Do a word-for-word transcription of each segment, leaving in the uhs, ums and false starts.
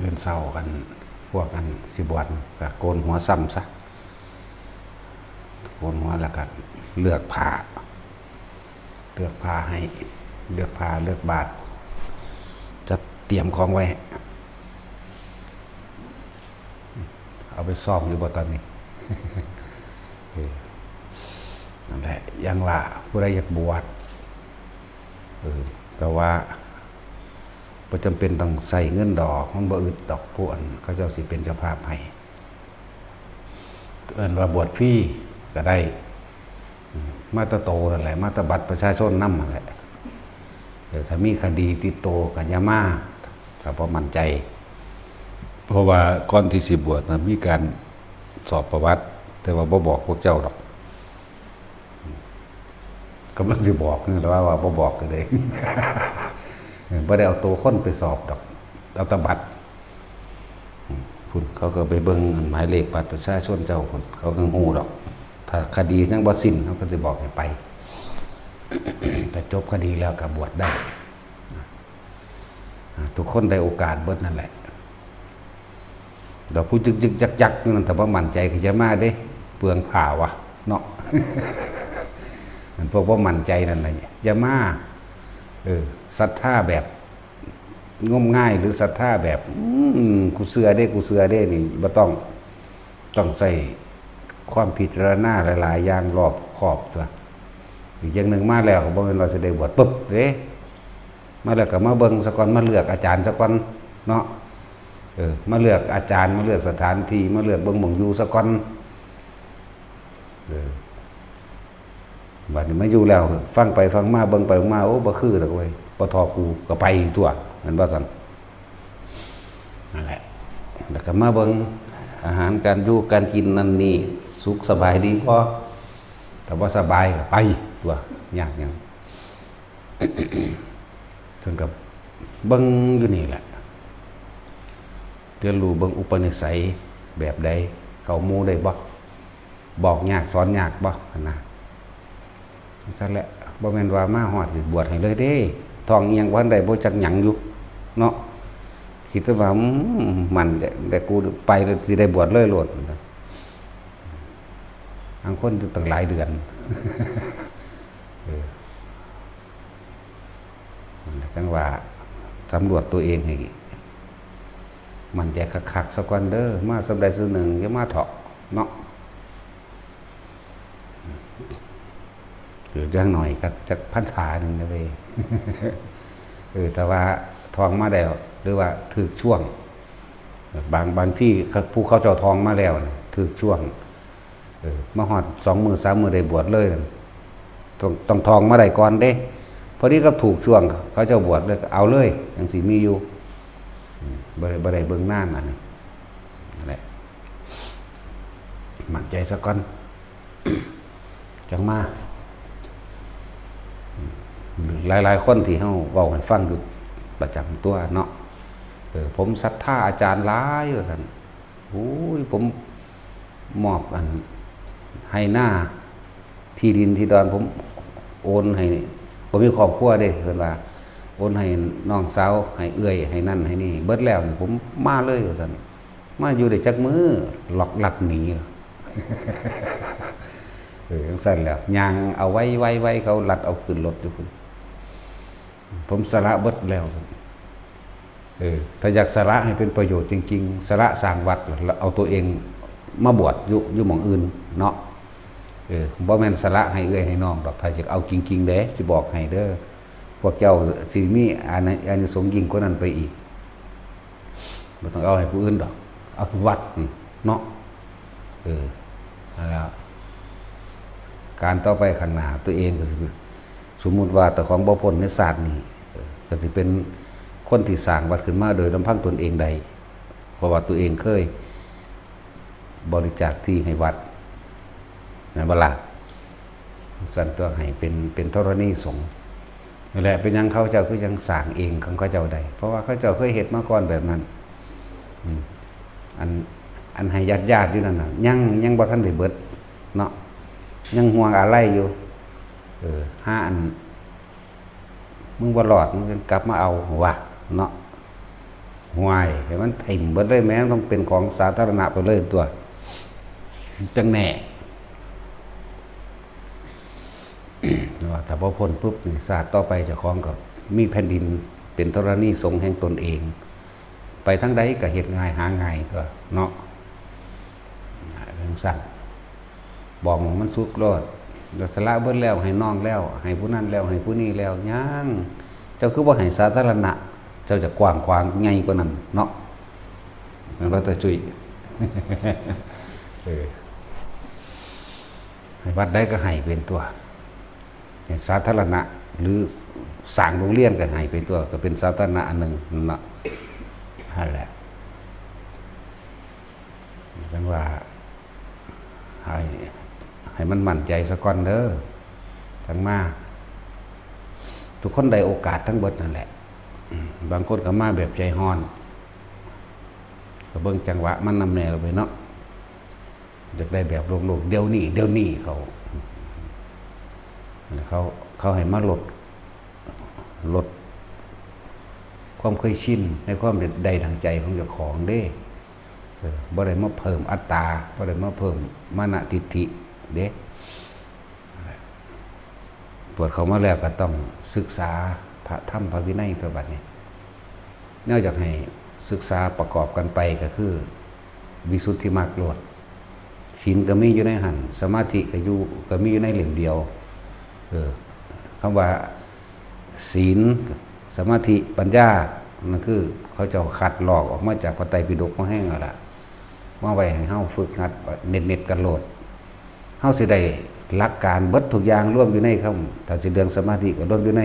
ตื่นเช้ากัน พวกกันสิบวชก็โกนหัวซ้ำซะ โกนหัวแล้วก็เลือกผ้า เลือกผ้าให้ เลือกผ้า เลือกบาตร จัดเตรียมของไว้ เอาไปซ้อมอยู่บ่ตอนนี้ เออ นั่นแหละ ยังว่าผู้ใดอยากบวช เออ ก็ว่าบ่จำเป็นต้องใช้เงินดอก มันบ่อึดดอก ผู้อันเขาเจ้าสิเป็นเจ้าภาพให้ เอิ้นว่าบวชฟรีก็ได้ อืม มาแต่โตนั่นแหละ มาแต่บัตรประชาชนนำนั่นแหละ เออ ถ้ามีคดีติดโตก็อย่ามา ถ้าบ่มั่นใจ เพราะว่าก่อนที่สิบวชนะ มีการสอบประวัติ แต่ว่าบ่บอกพวกเจ้าดอก กำลังสิบอกนี่แหละว่า ว่าบ่บอกก็ได้ เออ บ่ได้เอาตัวคนไปสอบดอก เอาแต่บัตร อืม พุ้นเขาก็ไปเบิ่งหมายเลขบัตรประชาชนเจ้าพุ้น เขาก็ฮู้ดอก ถ้าคดียังบ่สิ้น เขาก็สิบอกให้ไป แต่จบคดีแล้วก็บวชได้ อ่า ทุกคนได้โอกาสเบิดนั่นแหละ แล้วผู้ยึกๆยักๆอยู่นั่น ถ้าบ่มั่นใจก็อย่ามาเด้ เปลืองผ้าวะเนาะ มันพวกบ่มั่นใจนั่นน่ะ อย่ามา เออ ศรัทธาแบบงมงาย หรือศรัทธาแบบ อืม กูเชื่อเด้ กูเชื่อเด้ นี่บ่ต้อง ต้องใช้ความพิจารณาหลายๆอย่างรอบคอบตั๊ว อีกอย่างหนึ่งมาแล้วก็บ่แม่นว่าสิได้บวชปุ๊บเด้ มาแล้วก็มาเบิ่งซะก่อน มาเลือกอาจารย์ซะก่อนเนาะ เออ มาเลือกอาจารย์ มาเลือกสถานที่ มาเลือกเบิ่งหม่องอยู่ซะก่อน เออ บัดนี้มาอยู่แล้ว ฟังไปฟังมา เบิ่งไปเบิ่งมา โอ้ บ่คือดอกเว้ย บ่ทอกูก็ไปตั๊ว แม่นบ่ซั่น นั่นแหละ แล้วก็มาเบิ่งอาหารการอยู่การกินนั่นนี่ สุขสบายดีบ่ ถ้าบ่สบายก็ไปตั๊ว ยากหยัง เพิ่นก็เบิ่งอยู่นี่แหละ เรียนรู้เบิ่งอุปนิสัยแบบใด เข้าหมู่ได้บ่ บอกยากสอนยากบ่ หั่นนะ จั่งซั้นแหละ บ่แม่นว่ามาฮอดสิบวชให้เลยเด้ ท้องอิหยังบ่ทันได้ บ่จักหยังอยู่เนาะ คิดแต่ว่า อืม มันจะ แต่กูไปแล้วสิได้บวชเลยโลด บางคนอยู่ตั้งหลายเดือน เออ นั่นแหละ จั่งว่าสำรวจตัวเองให้มั่นใจคักๆซะก่อนเด้อ มาส่ำใดส่ำหนึ่ง อย่ามาเถาะเนาะ หรืออย่างน้อยก็จักพรรษาหนึ่งนะเว้ย เออ แต่ว่าท้องมาแล้ว หรือว่าถืกช่วง บาง บางที่ผู้เขาเจ้าท้องมาแล้วน่ะ ถืกช่วง เออ มาฮอดสองมื้อสามมื้อได้บวชเลย ต้อง ต้องท้องมาได้ก่อนเด้ พอดีกับถูกช่วงเขาเจ้าบวชเลย ก็เอาเลย จั่งซี้มีอยู่ อืม บ่ได้ บ่ได้เบิ่งนานอันนี้ นั่นแหละ มั่นใจซะก่อน จั่งมา หลายๆคนที่เฮาเว้าให้ฟังอยู่ประจำตั๊วเนาะ เออ ผมศรัทธาอาจารย์หลาย ว่าซั่น โอ้ย ผมมอบอัน ไฮ่นา ที่ดินที่ดอน ผมโอนให้ ผมมีครอบครัวเด้ เพิ่นว่า โอนให้น้องสาว ให้เอื้อย ให้นั่นให้นี่ เบิดแล้วนี่ ผมมาเลย ว่าซั่น มาอยู่ได้จักมื้อ ล็อกลัดหนี เออ จั่งซั้นแหล้ว ย่างเอาไวๆๆ เขาลัดเอาขึ้นรถอยู่พุ้น ผมสละเบิดแล้ว เออ ถ้าอยากสละให้เป็นประโยชน์จริงๆ สละสร้างวัด แล้วเอาตัวเองมาบวชอยู่ อยู่หม่องอื่นเนาะ เออ บ่แม่นสละให้เอื้อยให้น้องดอก ถ้าอยากเอาจริงๆเด้ สิบอกให้เด้อ พวกเจ้าสิมีอานิ อานิสงส์ยิ่งกว่านั้นไปอีก บ่ต้องเอาให้ผู้อื่นดอก เอาผู้วัดนั่นเนาะ เออ นั่นแหละ การต่อไปข้างหน้าตัวเองก็สิ สมมุติว่าเจ้าของบ่พ้นในชาตินี้ เออ ก็สิเป็นคนที่สร้างวัดขึ้นมาโดยลำพังตนเองได้ เพราะว่าตัวเองเคยบริจาคที่ให้วัด แม่นบ่ล่ะ ซั่นตั๊ว ให้เป็น เป็นธรณีสงฆ์ นั่นแหละ เป็นหยังเขาเจ้าคือจั่งสร้างเองของเขาเจ้าได้ เพราะว่าเขาเจ้าเคยเฮ็ดมาก่อนแบบนั้น อืม อัน อันให้ญาติๆอยู่นั่นน่ะ ยัง ยังบ่ทันได้เบิดเนาะ ยังห่วงอาลัยอยู่ เออ หาอัน มึงบ่รอด มึงกลับมาเอา ว่า เนาะ ห้วย ให้มันถิ่มเบิดเลยแหม ต้องเป็นของสาธารณะไปเลยตัว จั่งแน่ ว่าถ้าบ่พ้นปุ๊บนี่ ชาติต่อไปเจ้าของก็มีแผ่นดินเป็นธรณีสงฆ์แห่งตนเอง ไปทางใดก็เฮ็ดง่ายหาง่ายตัวเนาะ จั่งซั้น บอกมันสุดโลด แล้วสละเบิดแล้ว ให้น้องแล้ว ให้ผู้นั้นแล้ว ให้ผู้นี้แล้ว ยัง เจ้าคือบ่ให้สาธารณะ เจ้าจะกว้างขวางใหญ่กว่านั้นเนาะ แม่นบ่ตาจุ้ย เออ ให้วัดใดก็ให้เป็นตัว ให้สาธารณะ หรือสร้างโรงเรียนก็ให้เป็นตัว ก็เป็นสาธารณะอันหนึ่งเนาะ นั่นแหละ จั่งว่า ให้ ให้มันมั่นใจซะก่อนเด้อ จั่งมา ทุกคนได้โอกาสทั้งเบิดนั่นแหละ อืม บางคนก็มาแบบใจฮ้อน ก็เบิ่งจังหวะมันนำแน่ละไปเนาะ อยากได้แบบโลกๆ เดี๋ยวนี้ เดี๋ยวนี้เขา เขา เขาให้มาลด ลดความเคยชินในความได้ดังใจของเจ้าของเด้ เออ บ่ได้มาเพิ่มอัตตา บ่ได้มาเพิ่มมานะทิฏฐิเด้ บวชเข้ามาแล้วก็ต้องศึกษาพระธรรมพระวินัยตัวบัดนี้ แนวอยากให้ศึกษาประกอบกันไปก็คือ วิสุทธิมรรคโลด ศีลก็มีอยู่ในหั่น สมาธิก็อยู่ ก็มีอยู่ในเล่มเดียว เออ คำว่าศีล สมาธิ ปัญญา นั่นคือเขาเจ้าคัดลอกออกมาจากพระไตรปิฎกมาแฮงแล้วล่ะ มาไว้ให้เฮาฝึกหัดเน็ตๆ กันโลด เฮาสิได้หลักการเบิดทุกอย่างรวมอยู่ในคำ ถ้าสิเรื่องสมาธิก็รวมอยู่ใน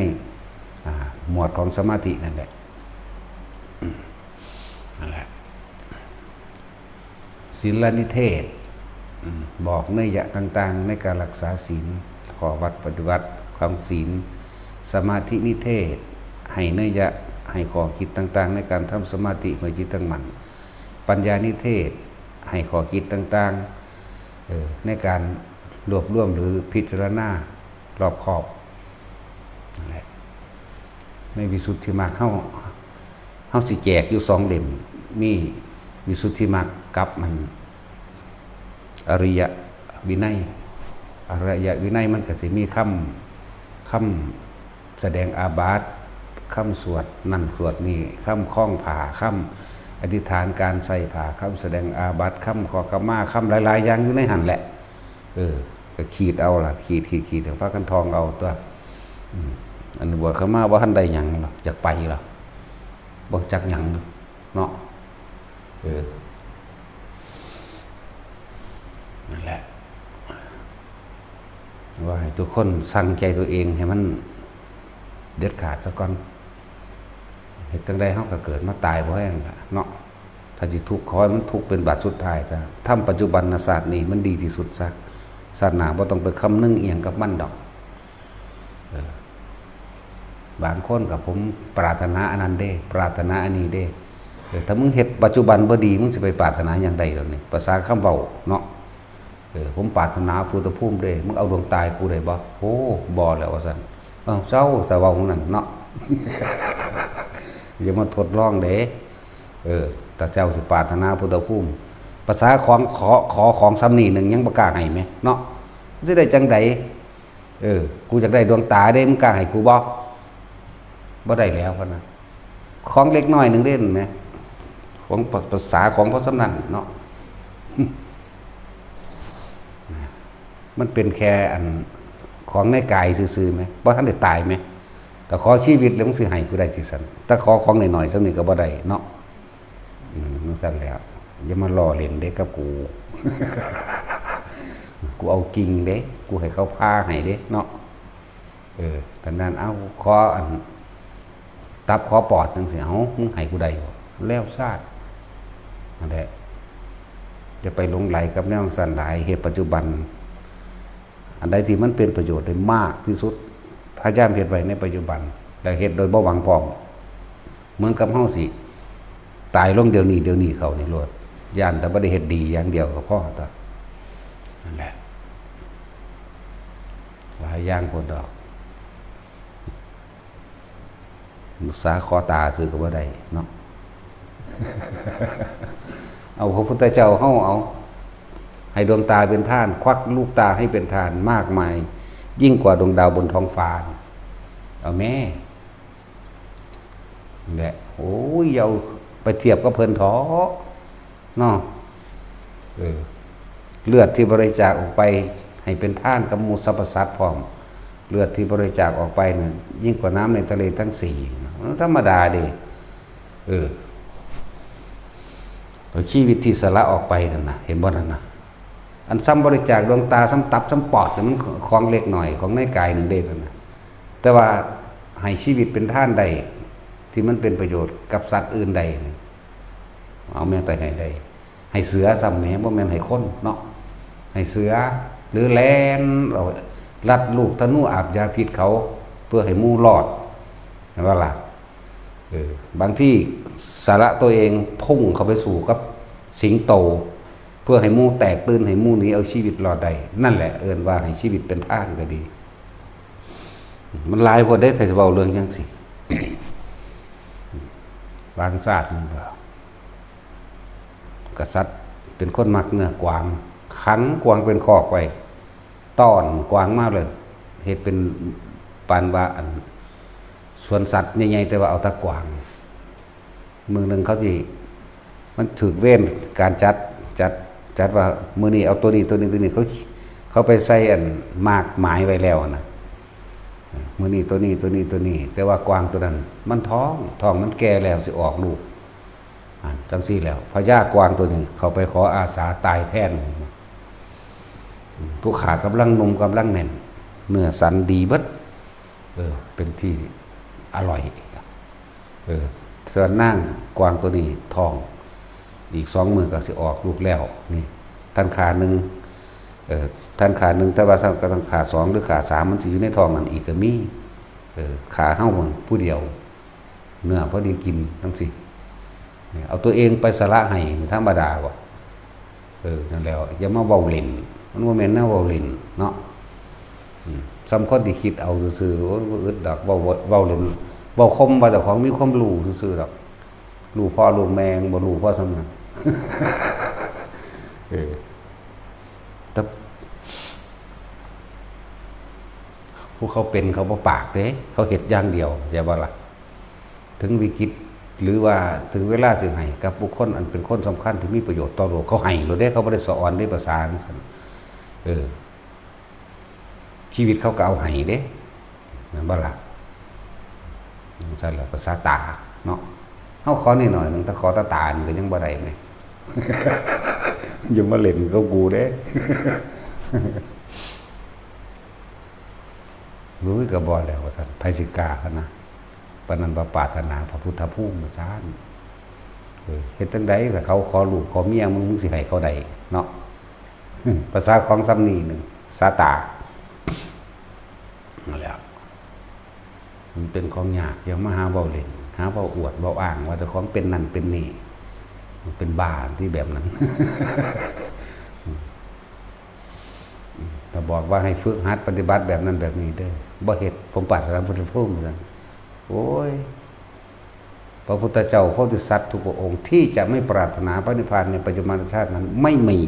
อ่า หมวดของสมาธินั่นแหละ นั่นแหละ ศีลนิเทศ อืม บอกนัยยะต่างๆ ในการรักษาศีล ข้อวัดปฏิบัติของศีล สมาธินิเทศ ให้นัยยะ ให้ข้อคิดต่างๆ ในการทำสมาธิเมื่อจิตตั้งมั่น ปัญญานิเทศ ให้ข้อคิดต่างๆ เออ ในการรวบรวมหรือพิจารณารอบคอบ นั่นแหละ ในวิสุทธิมรรคเฮา เฮาสิแจกอยู่สองเล่ม มีวิสุทธิมรรคกับมัน อริยวินัย อริยวินัยมันก็สิมีคำ คำ แสดงอาบัติ คำสวดนั่นสวดนี่ คำคล้องผ้า คำอธิษฐานการใส่ผ้า คำแสดงอาบัติ คำขอขมา คำหลายๆ อย่างอยู่ในหั่นแหละ เออ ก็ขีดเอาล่ะ ขีด ขีด ขีด พากันท่องเอาตัว อืม อันบวชเข้ามาบ่ทันได้หยังหรอก จักไปหรอก บ่จักหยังเนาะ เออ นั่นแหละ ว่าให้ทุกคนสั่งใจตัวเองให้มันเด็ดขาดซะก่อน เฮ็ดจั่งใดเฮาก็เกิดมาตายบ่แฮงล่ะเนาะ ถ้าสิทุกข์ขอให้มันทุกข์เป็นบาดสุดท้ายซะ ทำปัจจุบันชาตินี้มันดีที่สุดซะ ชาติหน้าบ่ต้องไปคำนึงอิหยังกับมันดอก เออ บางคนก็ผมปรารถนาอันนั้นเด้ ปรารถนาอันนี้เด้ เออ ถ้ามึงเฮ็ดปัจจุบันบ่ดี มึงสิไปปรารถนาหยังได้ดอกนี่ ภาษาคำเว้าเนาะ เออ ผมปรารถนาพุทธภูมิเด้ มึงเอาดวงตาให้กูได้บ่ โอ้ บ่แล้วว่าซั่น เอ้า เซา แต่เว้าของนั่นเนาะ อย่ามาทดลองเด้ เออ ถ้าเจ้าสิปรารถนาพุทธภูมิ ภาษาของขอ ขอของส่ำนี้หนึ่งยังบ่กล้าให้แหมเนาะ สิได้จั่งใด เออ กูอยากได้ดวงตาเด้ มึงกล้าให้กูบ่ บ่ได้แล้วพะนะ ของเล็กน้อยหนึ่งเด้ แหม ของภาษาของพอส่ำนั้นเนาะ มันเป็นแค่อันของในกายซื่อๆแหม บ่ทันได้ตายแหม แต่ขอชีวิตแล้วมึงสิให้กูได้จั่งซั่น แต่ขอของน้อยๆส่ำนี้ก็บ่ได้เนาะ อืม จั่งซั่นแหล้ว อย่ามาล้อเล่นเด้กับกู กูเอาจริงเด้ กูให้เขาผ่าให้เด้เนาะ เออ ตอนนั้น เอ้า ขออัน ตับขอปอดจั่งซี้ เอ้า มึงให้กูได้บ่ แล้วซาด นั่นแหละ อย่าไปหลงใหลกับแนวจั่งซั้นหลาย เฮ็ดปัจจุบัน อันใดที่มันเป็นประโยชน์ได้มากที่สุด พยายามเฮ็ดไว้ในปัจจุบัน แล้วเฮ็ดโดยบ่หวังพร้อม เหมือนกับเฮาสิตายลงเดี๋ยวนี้ เดี๋ยวนี้เข้านี่โลด ย้านแต่บ่ได้เฮ็ดดีอย่างเดียวก็พอตั๊ว นั่นแหละ หลายอย่างโพดดอก รักษาคอตาซื่อก็บ่ได้เนาะ เอาพระพุทธเจ้าเฮาเอา ให้ดวงตาเป็นทาน ควักลูกตาให้เป็นทานมากมาย ยิ่งกว่าดวงดาวบนท้องฟ้า เอาแม่ นี่แหละ โอ้ย เอาไปเทียบกับเพิ่นเถาะเนาะ เออ เลือดที่บริจาคออกไปให้เป็นทานกับหมู่สรรพสัตว์พร้อม เลือดที่บริจาคออกไปเนี่ยยิ่งกว่าน้ำในทะเลทั้งสี่ มันธรรมดาเด้ เออ ชีวิตที่สละออกไปนั่นนะ เห็นบ่นั่นนะ อันซ้ำบริจาคดวงตา ซ้ำตับ ซ้ำปอดเนี่ยมันของเล็กหน่อย ของในกายหนึ่งเด้นั่นนะ แต่ว่าให้ชีวิตเป็นทานได้ ที่มันเป็นประโยชน์กับสัตว์อื่นได้นี่ เอาแม่แต่ให้ได้ ให้เสือซ้ำแหม บ่แม่นให้คนเนาะ ให้เสือ หรือแล่นเอาลัดลูกธนูอาบยาพิษเขา เพื่อให้หมู่รอด เห็นบ่ล่ะ เออ บางทีสละตัวเองพุ่งเข้าไปสู้กับสิงโต เพื่อให้หมู่แตกตื่น ให้หมู่หนีเอาชีวิตรอดได้ นั่นแหละเอิ้นว่าให้ชีวิตเป็นทานก็ดี มันหลายโพดเด้ ถ้าสิเว้าเรื่องจั่งซี้ บางชาติมันก็ กษัตริย์เป็นคนมักเนื้อกวาง ขังกวางเป็นคอกไว้ ต้อนกวางมาเลย เฮ็ดเป็นปานว่าอัน สวนสัตว์ใหญ่ๆ แต่ว่าเอาแต่กวาง มื้อหนึ่งเขาสิ มันถืกเวรการจัด จัด จัดว่ามื้อนี้เอาตัวนี้ ตัวนี้ ตัวนี้ เขา เขาไปใส่อันหมากหมายไว้แล้วนะ มื้อนี้ตัวนี้ ตัวนี้ ตัวนี้ แต่ว่ากวางตัวนั้น มันท้อง ท้องมันแก่แล้วสิออกลูก อ่า จั่งซี้แล้ว พญากวางตัวนี้ เขาไปขออาสาตายแทน ผู้ขากำลังหนุ่มกำลังแน่น เนื้อสันดีเบิด เออ เป็นที่อร่อย เออ ส่วนนางกวางตัวนี้ท้อง อีกสองมื้อก็สิออกลูกแล้ว นี่ ท่านขาหนึ่ง เออ ท่านขาหนึ่ง แต่ว่าท่านก็ต้องขาสองหรือขาสาม มันสิอยู่ในท้องนั่นอีกก็มี เออ ขาเฮามันผู้เดียว เนื้อพอดีกินจั่งซี้ เอาตัวเองไปสละให้ธรรมดาบ่ เออ นั่นแหล้ว อย่ามาเว้าเล่น มันบ่แม่นแนวเว้าเล่นเนาะ อืม ส่ำคนที่คิดเอาซื่อๆ โอ้ย บ่อึดดอก เว้า เว้าเล่น เว้าข่มว่าเจ้าของมีความรู้ซื่อๆ ดอก รู้พ่อรู้แม่ บ่รู้พอส่ำนั้น เออ แต่ผู้เขาเป็นเขาบ่ปากเด้ เขาเฮ็ดอย่างเดียว เข้าใจบ่ล่ะ ถึงวิกฤต หรือว่าถึงเวลาสิให้กับบุคคลอันเป็นคนสำคัญที่มีประโยชน์ต่อโลก เขาให้โลดเด้ เขาบ่ได้สะออนเด้ ภาษาจั่งซั้น เออ ชีวิตเขาก็เอาให้เด้ แม่นบ่ล่ะ จั่งซั้นล่ะ ภาษาตาเนาะ เฮาขอนิดหน่อยหนึ่ง ถ้าขอตาตานี่ก็ยังบ่ได้แหม อย่ามาเล่นกับกูเด้ รู้ย ก็บ่แล้วว่าซั่น ไผสิกล้าหั้นนะ ปานนั้นว่าปรารถนาพระพุทธภูมิว่าซั่น เออ เฮ็ดจั่งใด๋ ถ้าเขาขอลูกขอเมียมึง มึงสิให้เขาได้เนาะ ภาษาของส่ำนี้หนึ่ง สาตา นั่นแหละ มันเป็นของยาก อย่ามาหาเว้าเล่น หาเว้าอวดเว้าอ้างว่าเจ้าของเป็นนั่นเป็นนี่ มันเป็นบ้าที่แบบนั้น ถ้าบอกว่าให้ฝึกหัดปฏิบัติแบบนั้นแบบนี้เด้อ บ่เฮ็ด ผมปรารถนาพุทธภูมิว่าซั่น โอ้ย พระพุทธเจ้าโพธิสัตว์ทุกพระองค์ที่จะไม่ปรารถนาพระนิพพานในปัจจุบันชาตินั้นไม่มี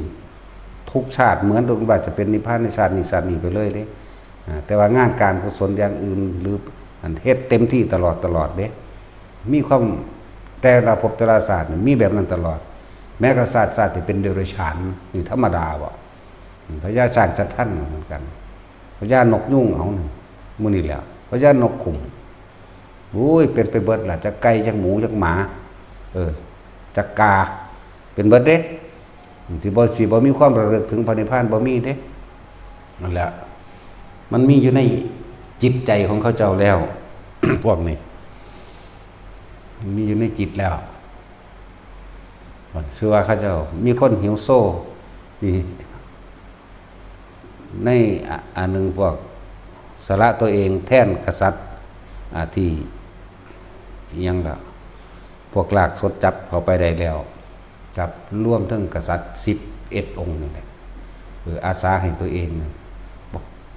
ทุกชาติเหมือนว่าจะเป็นนิพพานในชาตินี้ชาตินี้ไปเลยเด้ อ่า แต่ว่างานการกุศลอย่างอื่นหรืออันเฮ็ดเต็มที่ตลอดตลอดเด้ มีความ แต่ละภพแต่ละชาตินี่มีแบบนั้นตลอด แม้กระทั่งชาติ ชาติที่เป็นเดรัจฉานนี่ธรรมดาบ่ พญาช้างสะทั่นเหมือนกัน พญานกยูงเอานี่ มื้อนี้แหละ พญานกขุ่ม โอ้ย เป็นไปเบิดล่ะ จักไก่ จักหมู จักหมา เออ จักกา เป็นเบิดเด้ ที่บ่ สิบ่มีความระลึกถึงพระนิพพานบ่มีเด้ นั่นแหละ มันมีอยู่ในจิตใจของเขาเจ้าแล้ว พวกนี้ มันมีอยู่ในจิตแล้ว ชื่อว่าเขาเจ้ามีคนหิวโซ นี่ ในอะ อันหนึ่งพวกสละตัวเองแทนกษัตริย์ อ่า ที่อิหยังล่ะ พวกลากสดจับเข้าไปได้แล้ว จับรวมทั้งกษัตริย์สิบเอ็ดองค์นี่แหละ เออ อาสาให้ตัวเองนะ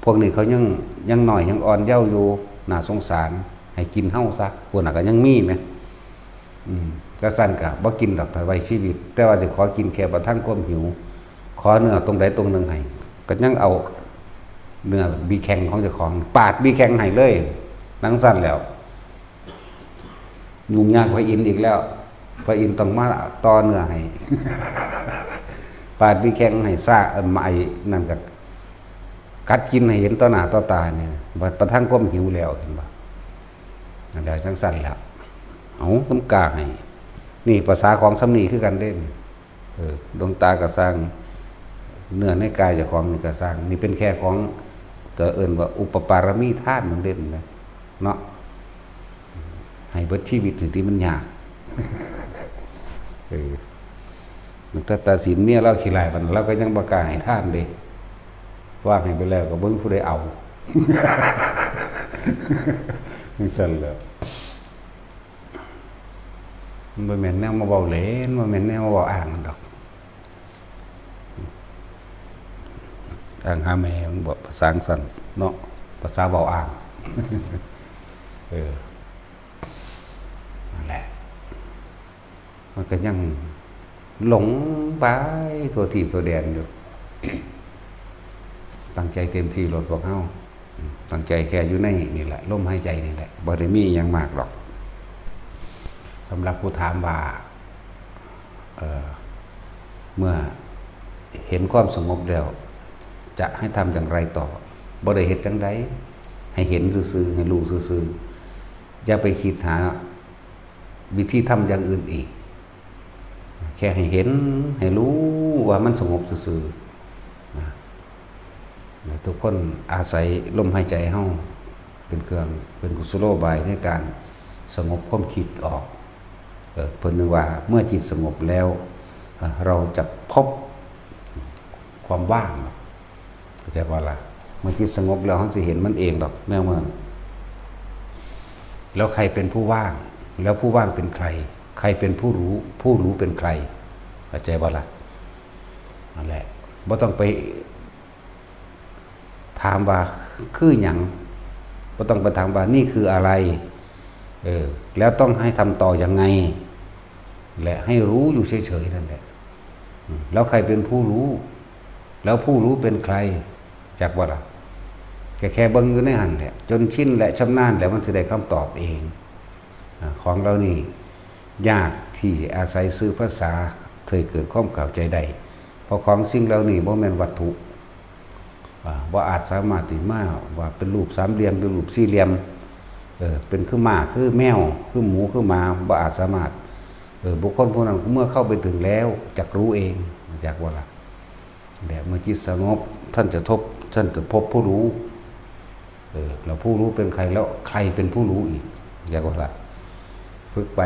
พวกนี้เขายัง ยังน้อย ยังอ่อนเยาว์อยู่ น่าสงสาร ให้กินเฮาซะ พวกนั้นก็ยังมีแหม อืม จั่งซั้นก็บ่กินดอก ถ้าไว้ชีวิต แต่ว่าสิขอกินแค่ประทังความหิว ขอเนื้อตรงใดตรงหนึ่งให้ ก็ยังเอาเนื้อบีแข้งของเจ้าของ ปาดบีแข้งให้เลย จั่งซั้นแล้ว ยุ่งยากพระอินทร์อีกแล้ว พระอินทร์ต้องมาต่อเนื้อให้ ปาดบีแข้งให้ซ่า เอิ่ม ไอ้นั่นก็กัดกินให้เห็นต่อหน้าต่อตาเนี่ย บัดประทังความหิวแล้ว เห็นบ่ นั่นแหละ จั่งซั้นแหละ เอา น้ำกาให้ นี่ภาษาของส่ำนี้คือกันเด้ เออ ดวงตาก็ซ่าง เนื้อในกายเจ้าของนี่ก็ซ่าง นี่เป็นแค่ของ ก็เอิ้นว่าอุปปารมีทานนั่นเด้นะ เนาะ ให้เบิดชีวิตนี่ติมันยาก เออ แต่ตัดสินเมียลาวขี้ร้ายปานนั้น ลาวก็ยังบ่กล้าให้ทานเด้ วางให้ไปแล้วก็บ่มีผู้ใดเอา จั่งซั้นแหละ มันบ่แม่นแนวมาเว้าเล่น บ่แม่นแนวมาเว้าอ้างกันดอก อ้างหาแม่ มันบอกภาษาจั่งซั้นเนาะ ภาษาเว้าอ้าง เออ นั่นแหละ มันก็ยังหลงไปทั่วทีปทั่วแดนอยู่ ตั้งใจเต็มที่โลดพวกเฮา ตั้งใจแค่อยู่ในนี่แหละ ลมหายใจนี่แหละ บ่ได้มีหยังมากดอก สำหรับผู้ถามว่า เอ่อ เมื่อเห็นความสงบแล้ว จะให้ทำอย่างไรต่อ บ่ได้เฮ็ดจั่งใด ให้เห็นซื่อๆ ให้รู้ซื่อๆ อย่าไปคิดหาวิธีทำอย่างอื่นอีก แค่ให้เห็น ให้รู้ว่ามันสงบซื่อๆ นะ ทุกคนอาศัยลมหายใจเฮาเป็นเครื่อง เป็นกุศโลบายในการสงบความคิดออก เออ เพิ่นนึกว่าเมื่อจิตสงบแล้ว เอ่อ เราจะพบความว่าง เข้าใจบ่ล่ะ เมื่อจิตสงบแล้วเฮาสิเห็นมันเองดอก แนวมัน แล้วใครเป็นผู้ว่าง แล้วผู้ว่างเป็นใคร ใครเป็นผู้รู้ ผู้รู้เป็นใคร เข้าใจบ่ล่ะ นั่นแหละ บ่ต้องไปถามว่าคือหยัง บ่ต้องไปถามว่านี่คืออะไร เออ แล้วต้องให้ทำต่อยังไง และให้รู้อยู่เฉยๆ นั่นแหละ อืม แล้วใครเป็นผู้รู้ แล้วผู้รู้เป็นใคร จักบ่ล่ะ แค่ แค่เบิ่งอยู่ในหั่นแหละ จนชินและชำนาญแล้วมันสิได้คำตอบเอง อ่า ของเหล่านี้ยากที่อาศัยสื่อภาษาเทยเกิดความเข้าใจได้ เพราะของสิ่งเหล่านี้บ่แม่นวัตถุ อ่า บ่อาจสามารถที่มาว่าเป็นรูปสามเหลี่ยม เป็นรูปสี่เหลี่ยม เออ เป็นคือหมา คือแมว คือหมู คือหมา บ่อาจสามารถ เออ บุคคลผู้นั้นเมื่อเข้าไปถึงแล้วจักรู้เอง จักบ่ล่ะ และเมื่อจิตสงบ ท่านจะทบ ท่านจะพบผู้รู้ เออ แล้วผู้รู้เป็นใคร แล้วใครเป็นผู้รู้อีก จักบ่ล่ะ ฝึกไป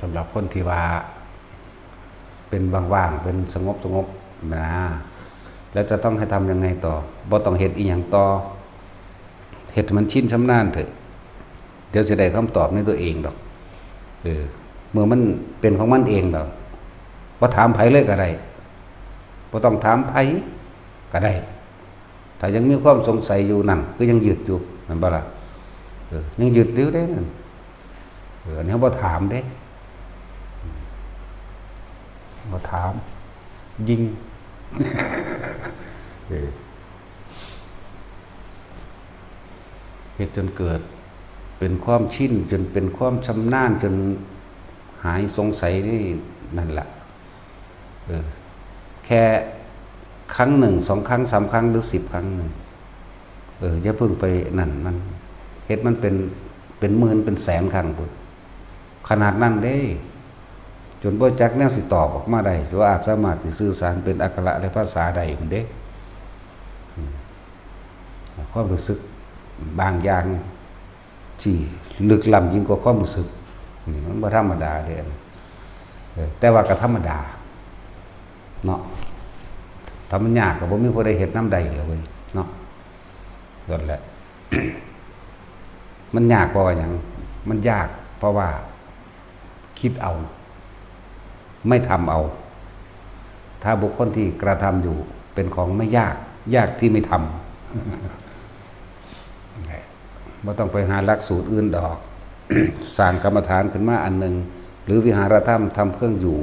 สำหรับคนที่ว่า เป็นว่างๆ เป็นสงบๆ นะ แล้วจะต้องให้ทำยังไงต่อ บ่ต้องเฮ็ดอีหยังต่อ เฮ็ดให้มันชินชำนาญเถอะ เดี๋ยวสิได้คำตอบในตัวเองดอก เออ เมื่อมันเป็นของมันเองดอก บ่ถามไผเลยก็ได้ บ่ต้องถามไผก็ได้ ถ้ายังมีความสงสัยอยู่นั่น คือยังยึดอยู่ แม่นบ่ล่ะ เออ ยังยึดอยู่เด้นั่น เออ อันนี้บ่ถามเด้ บ่ถาม ยิง เออ เฮ็ดจนเกิดเป็นความชิน จนเป็นความชำนาญ จนหายสงสัยนี่ นั่นล่ะ เออ แค่ครั้งหนึ่ง สองครั้ง สามครั้ง หรือ สิบครั้งหนึ่ง เออ อย่าเพิ่งไปนั่นมัน เฮ็ดมันเป็น เป็นหมื่น เป็นแสนครั้งพุ้น ขนาดนั้นเด้ จนบ่จักแนวสิตอบออกมาได้ ว่าอาจสามารถสิสื่อสารเป็นอักขระและภาษาได้พุ้นเด้ อืม ความรู้สึกบางอย่างที่ลึกล้ำยิ่งกว่าความรู้สึก นี่มันบ่ธรรมดาเด้ เออ แต่ว่าก็ธรรมดา เนาะ ถ้ามันยากก็บ่มีผู้ใดเฮ็ดนำได้แล้วเว้ย เนาะ นั่นแหละ มันยากเพราะว่าหยัง มันยากเพราะว่าคิดเอา ไม่ทำเอา ถ้าบุคคลที่กระทำอยู่เป็นของไม่ยาก ยากที่ไม่ทำ บ่ต้องไปหาหลักสูตรอื่นดอก สร้างกรรมฐานขึ้นมาอันหนึ่ง หรือวิหารธรรมทำเครื่องอยู่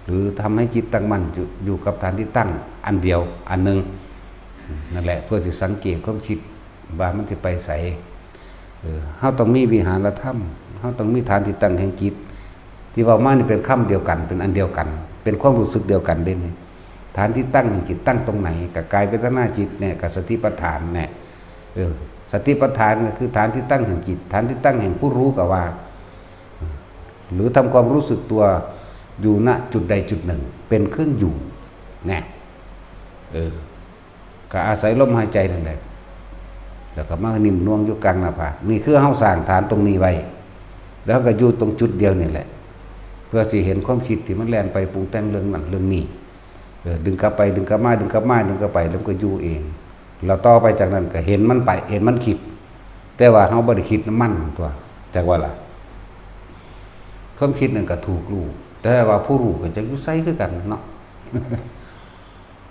หรือทำให้จิตตั้งมั่นอยู่อยู่กับฐานที่ตั้งอันเดียวอันหนึ่ง นั่นแหละ เพื่อสิสังเกตความคิดว่ามันสิไปไส เออ เฮาต้องมีวิหารธรรม เฮาต้องมีฐานที่ตั้งแห่งจิต ที่เว้ามานี่เป็นคำเดียวกัน เป็นอันเดียวกัน เป็นความรู้สึกเดียวกันเด้นี่ ฐานที่ตั้งแห่งจิตตั้งตรงไหน กับกายเวทนาจิตเนี่ย กับสติปัฏฐานเนี่ย เออ สติปัฏฐานก็คือฐานที่ตั้งแห่งจิต ฐานที่ตั้งแห่งผู้รู้ก็ว่า หรือทำความรู้สึกตัวอยู่ณจุดใดจุดหนึ่ง เป็นเครื่องอยู่ เนี่ย เออ ก็อาศัยลมหายใจนั่นแหละ แล้วก็มานิ่มนวลอยู่กลางหน้าผาก นี่คือเฮาสร้างฐานตรงนี้ไว้ แล้วก็อยู่ตรงจุดเดียวนี่แหละ เพื่อสิเห็นความคิดที่มันแล่นไปปรุงแต่งเรื่องนั้นเรื่องนี้ เออ ดึงกลับไป ดึงกลับมา ดึงกลับมา ดึงกลับไป แล้วมันก็อยู่เอง แล้วต่อไปจากนั้นก็เห็นมันไป เห็นมันคิด แต่ว่าเฮาบ่ได้คิดนำมันตัว จักว่าล่ะ ความคิดนั่นก็ถูกรู้ แต่ว่าผู้รู้ก็จักอยู่ไสคือกันเนาะ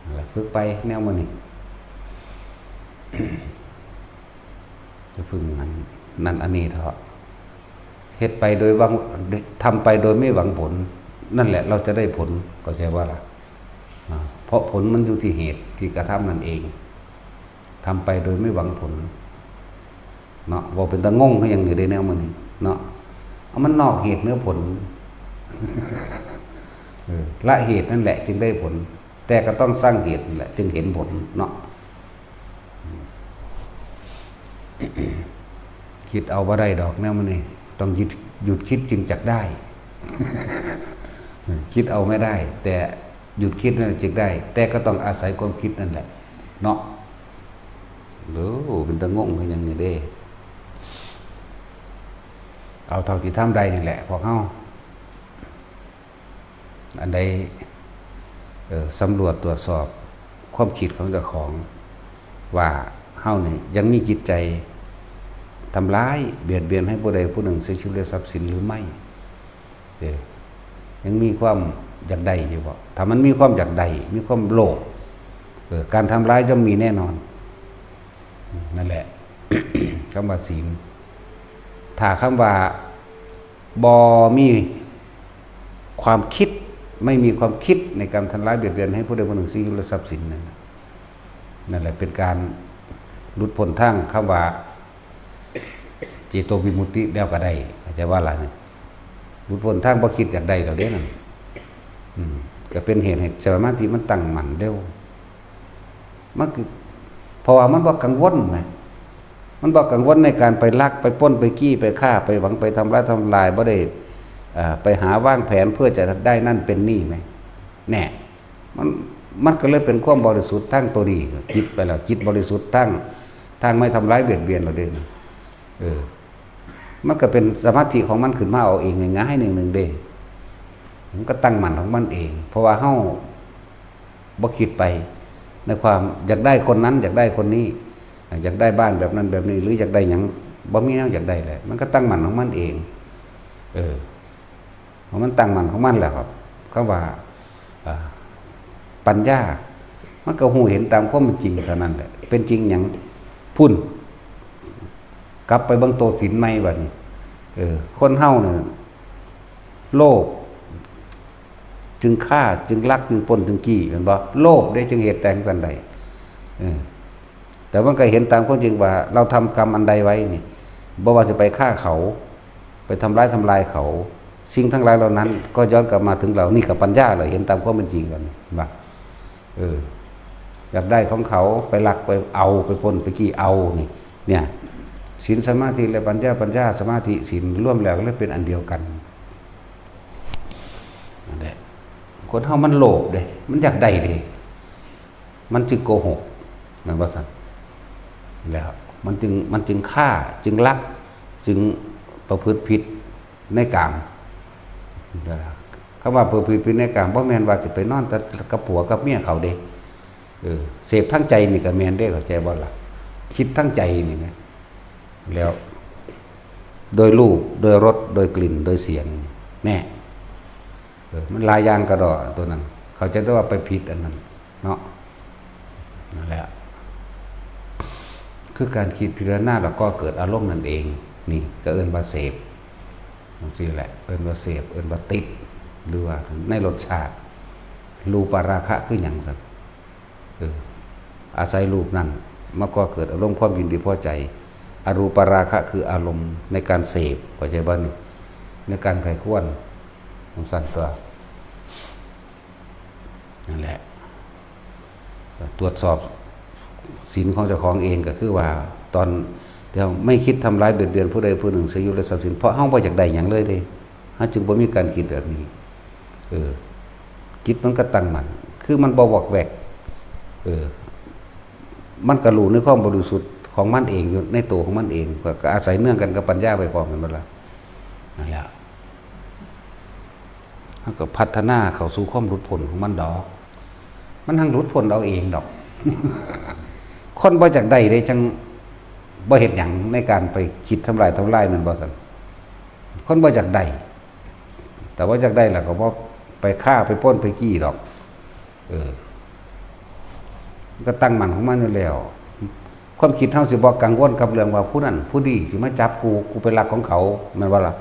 นั่นแหละฝึกไปแนวมื้อนี้ จะพึ่งอันนั้นอันนี้เถาะ เฮ็ดไปโดยหวัง ทำไปโดยไม่หวังผล นั่นแหละเราจะได้ผล เข้าใจว่าล่ะ อ่า เพราะผลมันอยู่ที่เหตุที่กระทำนั่นเอง ทำไปโดยไม่หวังผล เนาะ เว้าเป็นตางงคือหยังอยู่เด้แนวมื้อนี้เนาะ เอามันนอกเหตุเหนือผล เออ ละเหตุนั่นแหละจึงได้ผล แต่ก็ต้องสร้างเหตุนั่นแหละ จึงเห็นผลเนาะ คิดเอาบ่ได้ดอกแนวมื้อนี้ ต้องหยุด หยุดคิดจึงจักได้ คิดเอาไม่ได้ แต่หยุดคิดนั่นแหละจึงได้ แต่ก็ต้องอาศัยความคิดนั่นแหละ เนาะ โอ้ เป็นตางงคือหยังนี่เด้ เอาเท่าที่ทำได้นี่แหละ พวกเฮา อันใด เอ่อ สำรวจตรวจสอบความคิดของเจ้าของ ว่าเฮานี่ยังมีจิตใจทำร้ายเบียดเบียนให้ผู้ใดผู้หนึ่งเสียชีวิตและทรัพย์สินหรือไม่ เออ ยังมีความอยากได้อยู่บ่ ถ้ามันมีความอยากได้ มีความโลภ เออ การทำร้ายย่อมมีแน่นอน นั่นแหละ คำว่าศีล ถ้าคำว่าบ่มีความคิด ไม่มีความคิดในการทำร้ายเบียดเบียนให้ผู้ใดผู้หนึ่งเสียชีวิตและทรัพย์สินนั่นน่ะ นั่นแหละเป็นการหลุดพ้นทางคำว่า เจโตวิมุตติแล้วก็ได้ เข้าใจว่าล่ะนี่ หลุดพ้นทางบ่คิดอยากได้แล้วเด้นั่น อืม ก็เป็นเหตุให้สมาธิมันตั้งมั่นเร็ว มันคือ เพราะว่ามันบ่กังวลนะ มันบ่กังวลในการไปลัก ไปปล้น ไปจี้ ไปฆ่า ไปหวัง ไปทำร้าย ทำลาย บ่ได้ เอ่อ ไปหาวางแผนเพื่อจะได้นั่นเป็นนี่ไหม แน่ มัน มันก็เลยเป็นความบริสุทธิ์ทางตัวนี้ จิตไปแล้ว จิตบริสุทธิ์ทาง ทางไม่ทำร้ายเบียดเบียนเราเด้นะ เออ มันก็เป็นสมาธิของมันขึ้นมาเอาเองง่ายๆ หนึ่งหนึ่งเด้ มันก็ตั้งมั่นของมันเอง เพราะว่าเฮาบ่คิดไป ในความอยากได้คนนั้น อยากได้คนนี้ อยากได้บ้านแบบนั้นแบบนี้ หรืออยากได้หยัง บ่มีแนวอยากได้แหละ มันก็ตั้งมั่นของมันเอง เออ เพราะมันตั้งมั่นของมันแหละครับ คำว่า อ่า ปัญญา มันก็ฮู้เห็นตามความเป็นจริงเท่านั้นแหละ เป็นจริงหยัง พุ้น กลับไปเบิ่งโตศีลใหม่บัดนี้ เออ คนเฮาเนี่ย โลภจึงฆ่า จึงลัก จึงปล้น จึงจี้ แม่นบ่ โลภเด้จึงเฮ็ดแต่งจั่งใด เออ แต่มันก็เห็นตามความจริงว่า เราทำกรรมอันใดไว้นี่ บ่ว่าจะไปฆ่าเขา ไปทำร้ายทำลายเขา สิ่งทั้งหลายเหล่านั้น ก็ย้อนกลับมาถึงเรา นี่ก็ปัญญาแหละ เห็นตามความเป็นจริงกัน ว่า เออ อยากได้ของเขา ไปลัก ไปเอา ไปปล้น ไปจี้เอา นี่ เนี่ย ศีลสมาธิและปัญญา ปัญญา สมาธิ ศีล รวมแล้วก็เลยเป็นอันเดียวกัน นั่นแหละ คนเฮามันโลภเด้ มันอยากได้เด้ มันจึงโกหก แม่นบ่ซั่น แล้ว มันจึง มันจึงฆ่า จึงลัก จึงประพฤติผิดในกาม คำว่าประพฤติผิดในกาม บ่แม่นว่าจะไปนอนแต่กับผัวกับเมียเขาเด้ เออ เสพทางใจนี่ก็แม่นเด้ เข้าใจบ่ล่ะ คิดทางใจนี่นะ แล้ว โดยรูป โดยรส โดยกลิ่น โดยเสียง แน่ เออ มันหลายอย่างกระดอตัวนั้น เข้าใจแต่ว่าไปผิดอันนั้น เนาะ นั่นแหละ คือการคิดพิจารณาแล้วก็เกิดอารมณ์นั่นเอง นี่ก็เอิ้นว่าเสพจังซี่แหละ เอิ้นว่าเสพ เอิ้นว่าติด หรือว่าในรสชาติ รูปาราคะคือหยังซั่น เออ อาศัยรูปนั้นมาก่อเกิดอารมณ์ความยินดีพอใจ อรูปาราคะคืออารมณ์ในการเสพ เข้าใจบ่นี่ ในการใคร่ครวญจังซั่นตั๊ว นั่นแหละ ตรวจสอบศีลของเจ้าของเองก็คือว่า ตอนที่เฮาไม่คิดทำร้ายเบียดเบียนผู้ใดผู้หนึ่งเสียชีวิตและทรัพย์สิน เพราะเฮาบ่อยากได้หยังเลยเด้ เฮาจึงบ่มีการคิดแบบนี้ เออ จิตมันก็ตั้งมั่น คือมันบ่วอกแวก เออ มันก็รู้ในความบริสุทธิ์ของมันเองอยู่ในตัวของมันเอง ก็ ก็อาศัยเนื่องกันกับปัญญาไปพร้อมกันหมดละ นั่นแหละ มันก็พัฒนาเข้าสู่ความหลุดพ้นของมันดอก มันหังหลุดพ้นเอาเองดอก คนบ่อยากได้เด้จังบ่เฮ็ดหยังในการไปคิดทำลายทำลาย แม่นบ่ซั่น คนบ่อยากได้ แต่ว่าอยากได้ล่ะก็บ่ไปฆ่าไปปล้นไปจี้ดอก เออ ก็ตั้งมั่นของมันอยู่แล้ว ความคิดเฮาสิบ่กังวลกับเรื่องว่าผู้นั้นผู้นี้สิมาจับกู กูไปลักของเขา แม่นบ่ล่ะ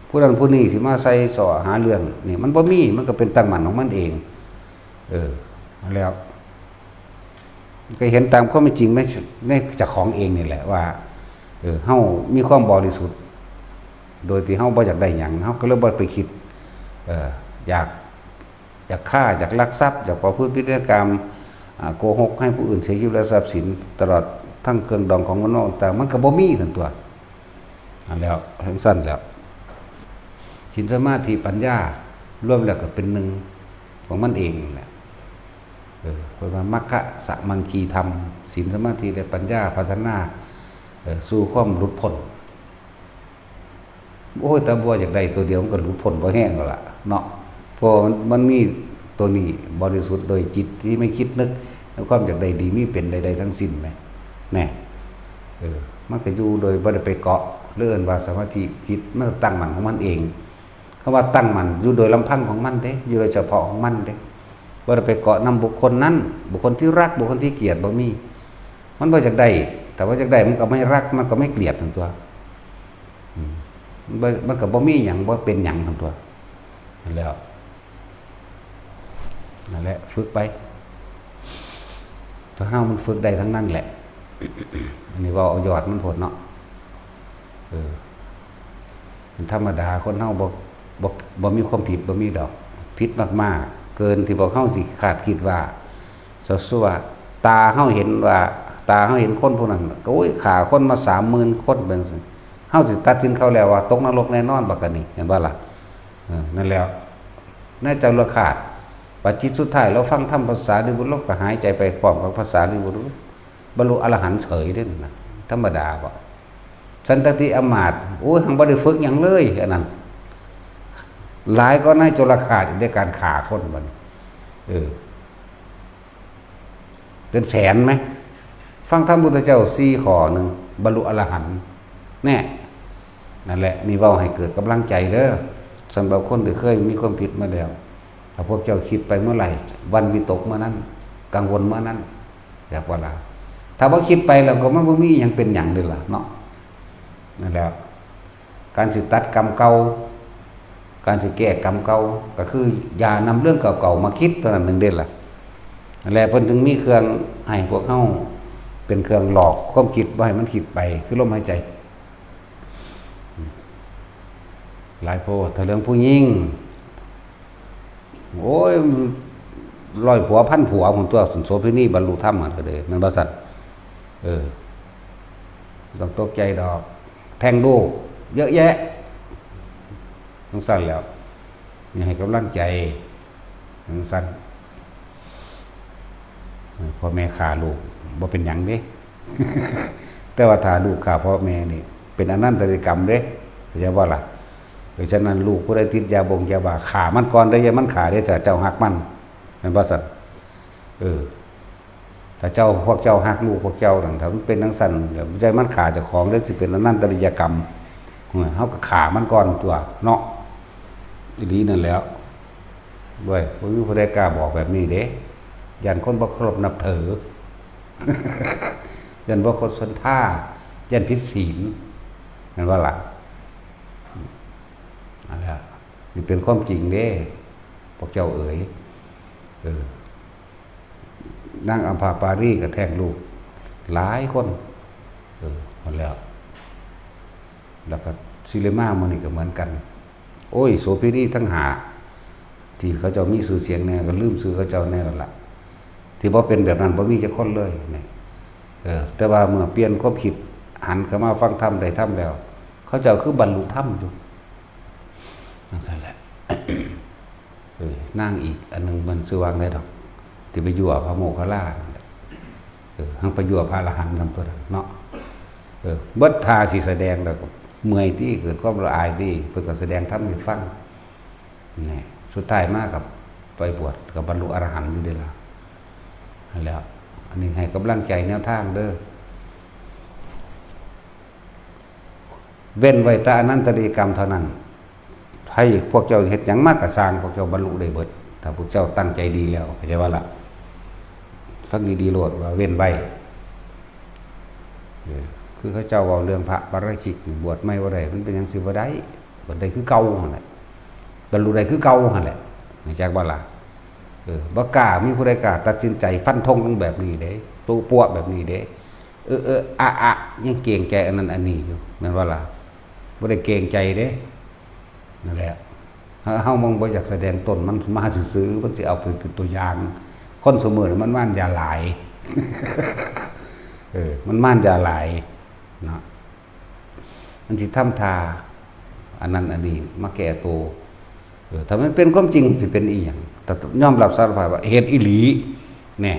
ผู้นั้นผู้นี้สิมาใส่ซ้อหาเรื่อง นี่มันบ่มี มันก็เป็นตั้งมั่นของมันเอง เออ แล้ว ก็เห็นตามความเป็นจริงใน ในเจ้าของเองนี่แหละว่า เออ เฮามีความบริสุทธิ์ โดยที่เฮาบ่อยากได้หยัง เฮาก็เลยบ่ไปคิด เออ อยาก อยากฆ่า อยากลักทรัพย์ อยากประพฤติผิดในกาม อ่า โกหกให้ผู้อื่นเสียชีวิตและทรัพย์สิน ตลอดทั้งเครื่องดองของมันนอกต่าง มันก็บ่มีนั่นตั๊ว อันแล้วจังซั่นแล้ว ศีลสมาธิปัญญารวมแล้วก็เป็นหนึ่งของมันเองนั่นแหละ เออ เพิ่นว่ามัคคะสะมังคีธรรม ศีลสมาธิและปัญญาพัฒนา เออ สู่ความหลุดพ้น โอ้ย แต่บ่อยากได้ตัวเดียวมันก็หลุดพ้นบ่แห้งแล้วล่ะเนาะ เพราะมัน มันมีตัวนี้บริสุทธิ์โดยจิตที่ไม่คิดนึกในความอยากได้ดีมีเป็นใดๆทั้งสิ้นแหม แน่ เออ มันก็อยู่โดยบ่ได้ไปเกาะ หรือเอิ้นว่าสมาธิจิตมันก็ตั้งมั่นของมันเอง คำว่าตั้งมั่นอยู่โดยลำพังของมันเด้ อยู่โดยเฉพาะของมันเด้ บ่ได้ไปเกาะนำบุคคลนั้น บุคคลที่รัก บุคคลที่เกลียด บ่มี มันบ่อยากได้ แต่ว่าอยากได้มันก็ไม่รัก มันก็ไม่เกลียดนั่นตั๊ว อืม มันบ่ มันก็บ่มีหยัง บ่เป็นหยังนั่นตั๊ว นั่นแหล้ว นั่นแหละ ฝึกไป ถ้าเฮามันฝึกได้ทั้งนั้นแหละ อันนี้เว้าเอายอดมันโพดเนาะ เออ เป็นธรรมดา คนเฮาบ่ บ่ บ่มีความผิด บ่มีดอก ผิดมากๆ เกินที่พวกเฮาสิคาดคิดว่า สมมุติว่า ตาเฮาเห็นว่า ตาเฮาเห็นคนผู้นั้น ก็ โอ้ย ฆ่าคนมาสามหมื่นคน เป็นจั่งซี้ เฮาสิตัดสินเขาแล้วว่าตกนรกแน่นอน บักอันนี้ เห็นบ่ล่ะ เออ นั่นแหล้ว ในจตุรคาส บัดจิตสุดท้าย เราฟังธรรมพระสารีบุตร เราก็หายใจไปพร้อมกับพระสารีบุตร บรรลุอรหันต์เฉยเด้นั่นน่ะ ธรรมดาบ่ สันตติอำมาตย์ โอ้ย หังบ่ได้ฝึกหยังเลย อันนั้น หลายกว่าในจตุรคาสอีก ในการฆ่าคนบัดนี้ เออ เป็นแสนไหม ฟังธรรมพุทธเจ้าสี่ข้อหนึ่ง บรรลุอรหันต์ แน่ นั่นแหละ นี่เว้าให้เกิดกำลังใจเด้อ สำหรับคนที่เคยมีความผิดมาแล้ว ถ้าพวกเจ้าคิดไปเมื่อไหร่ หวั่นวิตกเมื่อนั้น กังวลเมื่อนั้น อยากว่าล่ะ ถ้าบ่คิดไปแล้วก็มันบ่มีหยังเป็นหยังเด้ล่ะเนาะ นั่นแหละ การสิตัดกรรมเก่า การสิแก้กรรมเก่า ก็คืออย่านำเรื่องเก่าๆมาคิดเท่านั้นหนึ่งเด้ล่ะ นั่นแหละ เพิ่นถึงมีเครื่องให้พวกเฮา เป็นเครื่องหลอกความคิดบ่ให้มันคิดไป คือลมหายใจ หลายโพด ถ้าเรื่องผู้หญิง โอ้ย ร้อยผัวพันผัวพุ้นตั๊ว ซั่น โสเภณีบรรลุธรรมหั่นก็เด้ แม่นบ่ซั่น เออ บ่ต้องตกใจดอก แท้งลูก เยอะแยะ จั่งซั่นแหล้ว นี่ให้กำลังใจ จั่งซั่น เออ พ่อแม่ฆ่าลูก บ่เป็นหยังเด้ แต่ว่าถ้าลูกฆ่าพ่อแม่นี่ เป็นอนันตริยกรรมเด้ เข้าใจบ่ล่ะ เพราะฉะนั้นลูกผู้ใดติดยาบงยาบ้า ฆ่ามันก่อนเด้อ อย่ามันฆ่าเด้อ ถ้าเจ้าฮักมัน แม่นบ่ซั่น เออ ถ้าเจ้า พวกเจ้าฮักลูกพวกเจ้านั่น ถ้ามันเป็นจั่งซั่น อย่าใจมันฆ่าเจ้าของเด้อ สิเป็นอนันตริยกรรม เฮาก็ฆ่ามันก่อนตั๊วเนาะ อีหลีนั่นแหล้ว ด้วย บ่มีผู้ใดกล้าบอกแบบนี้เด้ ย้านคนบ่เคารพนับถือ ใจ ย่านบ่คดสนทา ย่านผิดศีล แม่นบ่ล่ะ? อันนี้นี่เป็นความจริงเด้ พวกเจ้าเอ๋ย เออ นางอัมพาปารีก็แท้งลูกหลายคน เออ หมดแล้ว แล้วก็สิริมามื้อนี้ก็เหมือนกัน โอ้ย โสเภณีทั้งห้า ที่เขาเจ้ามีชื่อเสียงแน่ ก็ลืมชื่อเขาเจ้าแน่แล้วล่ะ ที่บ่เป็นแบบนั้นบ่มีจักคนเลยนี่ เออ แต่ว่าเมื่อเปลี่ยนความคิด หันเข้ามาฟังธรรม ได้ธรรมแล้ว เขาเจ้าคือบรรลุธรรมอยู่ จั่งซั้นแหละ เออ นางอีกอันหนึ่งมันชื่อว่าไงดอก ที่ไปยั่วพระโมคคัลลานั่นแหละ เออ หั้งไปยั่วพระอรหันต์นำตัวนั้นเนาะ เออ เบิดท่าสิแสดงแล้วก็เมื่อยติ เกิดความละอายติ เพิ่นก็แสดงธรรมให้ฟัง นี่ สุดท้ายมากับไปบวช ก็บรรลุอรหันต์อยู่เด้ล่ะ นั่นแหล้ว อันนี้ให้กำลังใจแนวทางเด้อ เว้นไว้แต่อนันตริยกรรมเท่านั้น ให้พวกเจ้าเฮ็ดหยังมาก็ซ่าง พวกเจ้าบรรลุได้เบิด ถ้าพวกเจ้าตั้งใจดีแล้ว เข้าใจบ่ล่ะ? ฟังดีๆโลดว่าเว้นไว้ เออ คือเขาเจ้าเว้าเรื่องพระปาราชิกนี่ บวชใหม่บ่ได้ มันเป็นหยังสิบ่ได้ บวชได้คือเก่าหั่นแหละ บรรลุได้คือเก่าหั่นแหละ รู้จักบ่ล่ะ? เออ บ่กล้า มีผู้ใดกล้าตัดสินใจฟันธงลงแบบนี้เด้ ตุ๊ปัวแบบนี้เด้ เออ เออ อะ อะ ยังเกรงใจอันนั้นอันนี้อยู่ แม่นบ่ล่ะ? บ่ได้เกรงใจเด้ นั่นแหละ เฮา เฮามันบ่อยากแสดงตน มันมาซื่อๆ มันสิเอาไปเป็นตัวอย่าง คนซุมื้อนี่มันมานยาหลาย เออ มันมานยาหลายเนาะ มันสิทำท่า อันนั้นอันนี้มาแก้ตัว เออ ถ้ามันเป็นความจริงสิเป็นอีหยัง แต่ยอมรับสารภาพว่าเฮ็ดอีหลี แน่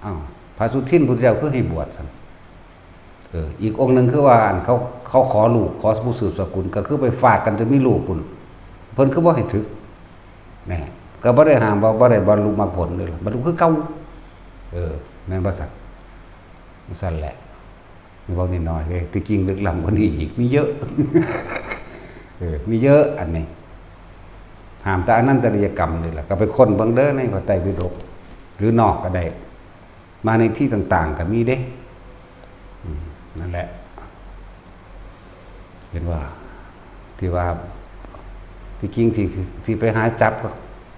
อ้าว พระสุทินพุทธเจ้าคือให้บวชซั่น เออ อีกองค์หนึ่งคือว่าอันเขา เขาขอลูก ขอผู้สืบสกุล ก็คือไปฝากกันจนมีลูกพุ้น เพิ่นคือบ่ให้สึก แน่ ก็บ่ได้ห้ามว่าบ่ได้บรรลุมรรคผลเด้ล่ะ บรรลุคือเก่า เออ แม่นบ่ซั่น? จั่งซั้นแหละ นี่เว้าน้อยๆเด้ ที่จริงลึกล้ำกว่านี้อีก มีเยอะ เออ มีเยอะอันนี้ ห้ามแต่อนันตริยกรรมนี่แหละ ก็ไปค้นเบิ่งเด้อในพระไตรปิฎก หรือนอกก็ได้ มาในที่ต่างๆก็มีเด้ อืม นั่นแหละ เห็นว่า ที่ว่า ที่จริงที่ ที่ไปหาจับก็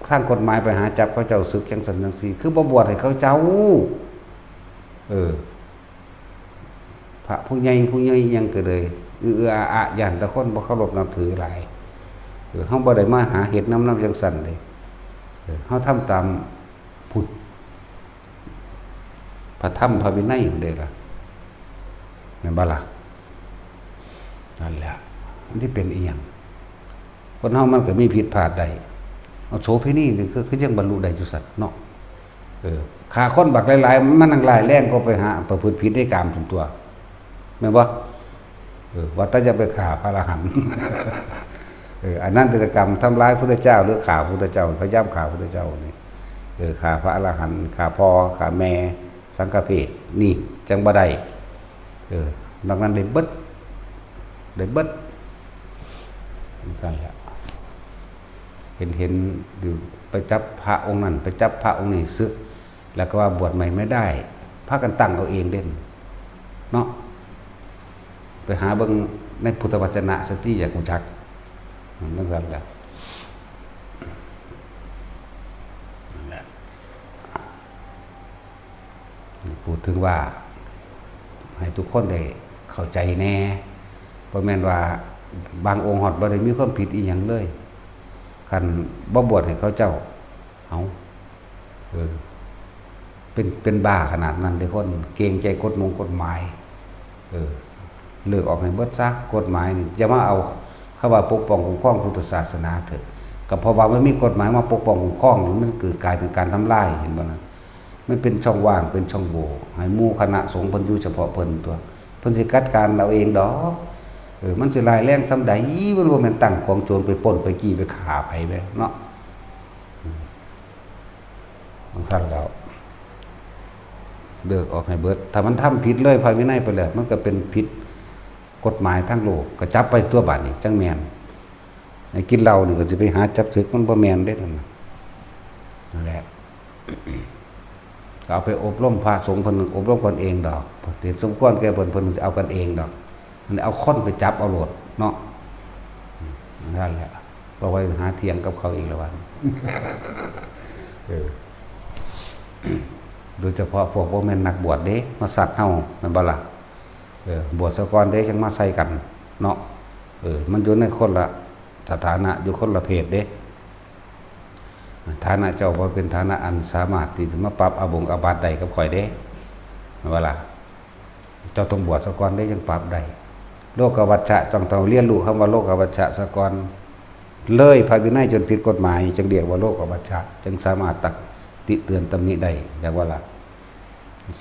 ทางกฎหมายไปหาจับเขาเจ้าสึกจั่งซั้นจั่งซี้ คือบ่บวชให้เขาเจ้า เออ พระผู้ใหญ่ผู้ใหญ่อิหยังก็เลย เอื้อๆ อาๆ ย้านแต่คนบ่เคารพนับถือหลาย เออ เฮาบ่ได้มาหาเฮ็ดนำ นำจั่งซั้นเด้ เออ เฮาทำตามพุทธ พระธรรมพระวินัยพุ้นเด้ล่ะ แม่นบ่ล่ะ? นั่นแหละ มันสิเป็นอีหยัง? คนเฮามันก็มีผิดพลาดได้ เอาโสเภณีนี่คือ คือยังบรรลุได้อยู่ซั่นเนาะ เออ ฆ่าคนบักหลายๆ มันยังร้ายแรงกว่าไปหาประพฤติผิดในกามซั่นตั่ว แม่นบ่? เออ ว่าแต่จะไปฆ่าพระอรหันต์ เออ อนันตริยกรรม ทำร้ายพุทธเจ้า หรือฆ่าพุทธเจ้า พยายามฆ่าพุทธเจ้านี่ เออ ฆ่าพระอรหันต์ ฆ่าพ่อ ฆ่าแม่ สังฆเพศ นี่จั่งบ่ได้ เออ นอกนั้นได้เบิด ได้เบิด จั่งซั้นแหละ เห็น เห็นอยู่ ไปจับพระองค์นั้น ไปจับพระองค์นี้สึก แล้วก็ว่าบวชใหม่ไม่ได้ พากันตั้งเอาเองเด้ เนาะ ไปหาเบิ่งในพุทธวจนะซะติ อยากรู้จัก มันจั่งซั้นแหละ นั่นแหละ พูดถึงว่า ให้ทุกคนได้เข้าใจแน่ บ่แม่นว่าบางองค์ฮอดบ่ได้มีความผิดอีหยังเลย คันบ่บวชให้เขาเจ้า เอ้า เออ เป็น เป็นบ้าขนาดนั้นเด้คน เกรงใจกฎมงกฎหมาย เออ เลิกออกให้เบิดซะ กฎหมายนี่ อย่ามาเอาคำว่าปกป้องคุ้มครองพุทธศาสนาเถอะ ก็เพราะว่ามันมีกฎหมายมาปกป้องคุ้มครอง มันเกิดกลายเป็นการทำลาย เห็นบ่นะ มันเป็นช่องว่าง เป็นช่องโหว่ ให้หมู่คณะสงฆ์เพิ่นอยู่เฉพาะเพิ่นตั๊ว เพิ่นสิจัดการเอาเองดอก เออ มันสิร้ายแรงส่ำใด มันบ่แม่นตั้งกองโจรไปปล้นไปจี้ไปฆ่าไผแหมเนาะ จั่งซั้นแล้ว เลิกออกให้เบิด ถ้ามันทำผิดเลยพระวินัยไปแล้ว มันก็เป็นผิดกฎหมายทางโลก ก็จับไปตั๊วบาดนี้ จั่งแม่น ไอ้กินเหล้านี่ก็สิไปหาจับสึก มันบ่แม่นเด้นั่นน่ะ นั่นแหละ เอาไปอบรมพระสงฆ์ เพิ่นอบรมกันเองดอก เห็นสมควรแก่เพิ่น เพิ่นสิเอากันเองดอก มันเอาคนไปจับเอาโลดเนาะ นั่นแหละ บ่ว่าหาเถียงกับเขาอีกแล้วว่า เออ โดยเฉพาะพวกบ่แม่นนักบวชเด้ มาซักเฮา แม่นบ่ล่ะ เออ บวชซะก่อนเด้ จั่งมาใส่กันเนาะ เออ มันอยู่ในคนละสถานะ อยู่คนละเพศเด้ ฐานะเจ้าบ่เป็นฐานะอันสามารถที่จะมาปรับอาบงอาบัติได้กับข้อยเด้ แม่นบ่ล่ะ เจ้าต้องบวชซะก่อนเด้ จั่งปรับได้ โลกวัชชะ ต้อง ต้องเรียนรู้คำว่าโลกวัชชะซะก่อน เลยพระวินัยจนผิดกฎหมาย จั่งเรียกว่าโลกวัชชะ จั่งสามารถตักติเตือนตำหนิได้ จั่งว่าล่ะ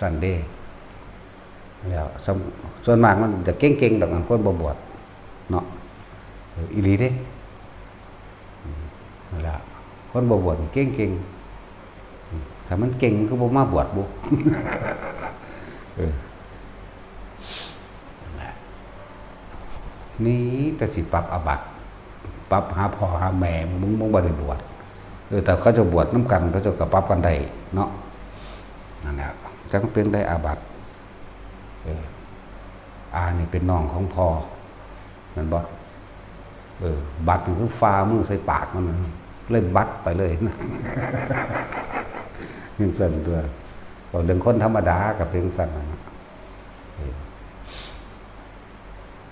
ซั่นเด้ แล้วส่วน ส่วนมากมันจะเก่งๆดอก คนบ่บวชเนาะ เออ อีหลีเด้ อืม นั่นล่ะ คนบ่บวชนี่เก่งๆ อืม ถ้ามันเก่งมันก็บ่มาบวชบุ เออ นั่นแหละ นี่แต่สิปรับอาบัติ ปรับหาพ่อหาแม่ มึง มึงบ่ได้บวช เออ แต่เขาเจ้าบวชนำกัน เขาเจ้าก็ปรับกันได้เนาะ นั่นแหละ จั่งเป็นได้อาบัติ เออ อานี่เป็นน้องของพ่อ แม่นบ่ เออ บัดนี่คือฝ่ามือใส่ปากมันนะ เลยบัดไปเลย จั่งซั่นตั๊ว เว้าเรื่องคนธรรมดาก็เป็นจั่งซั่นน่ะนะ เออ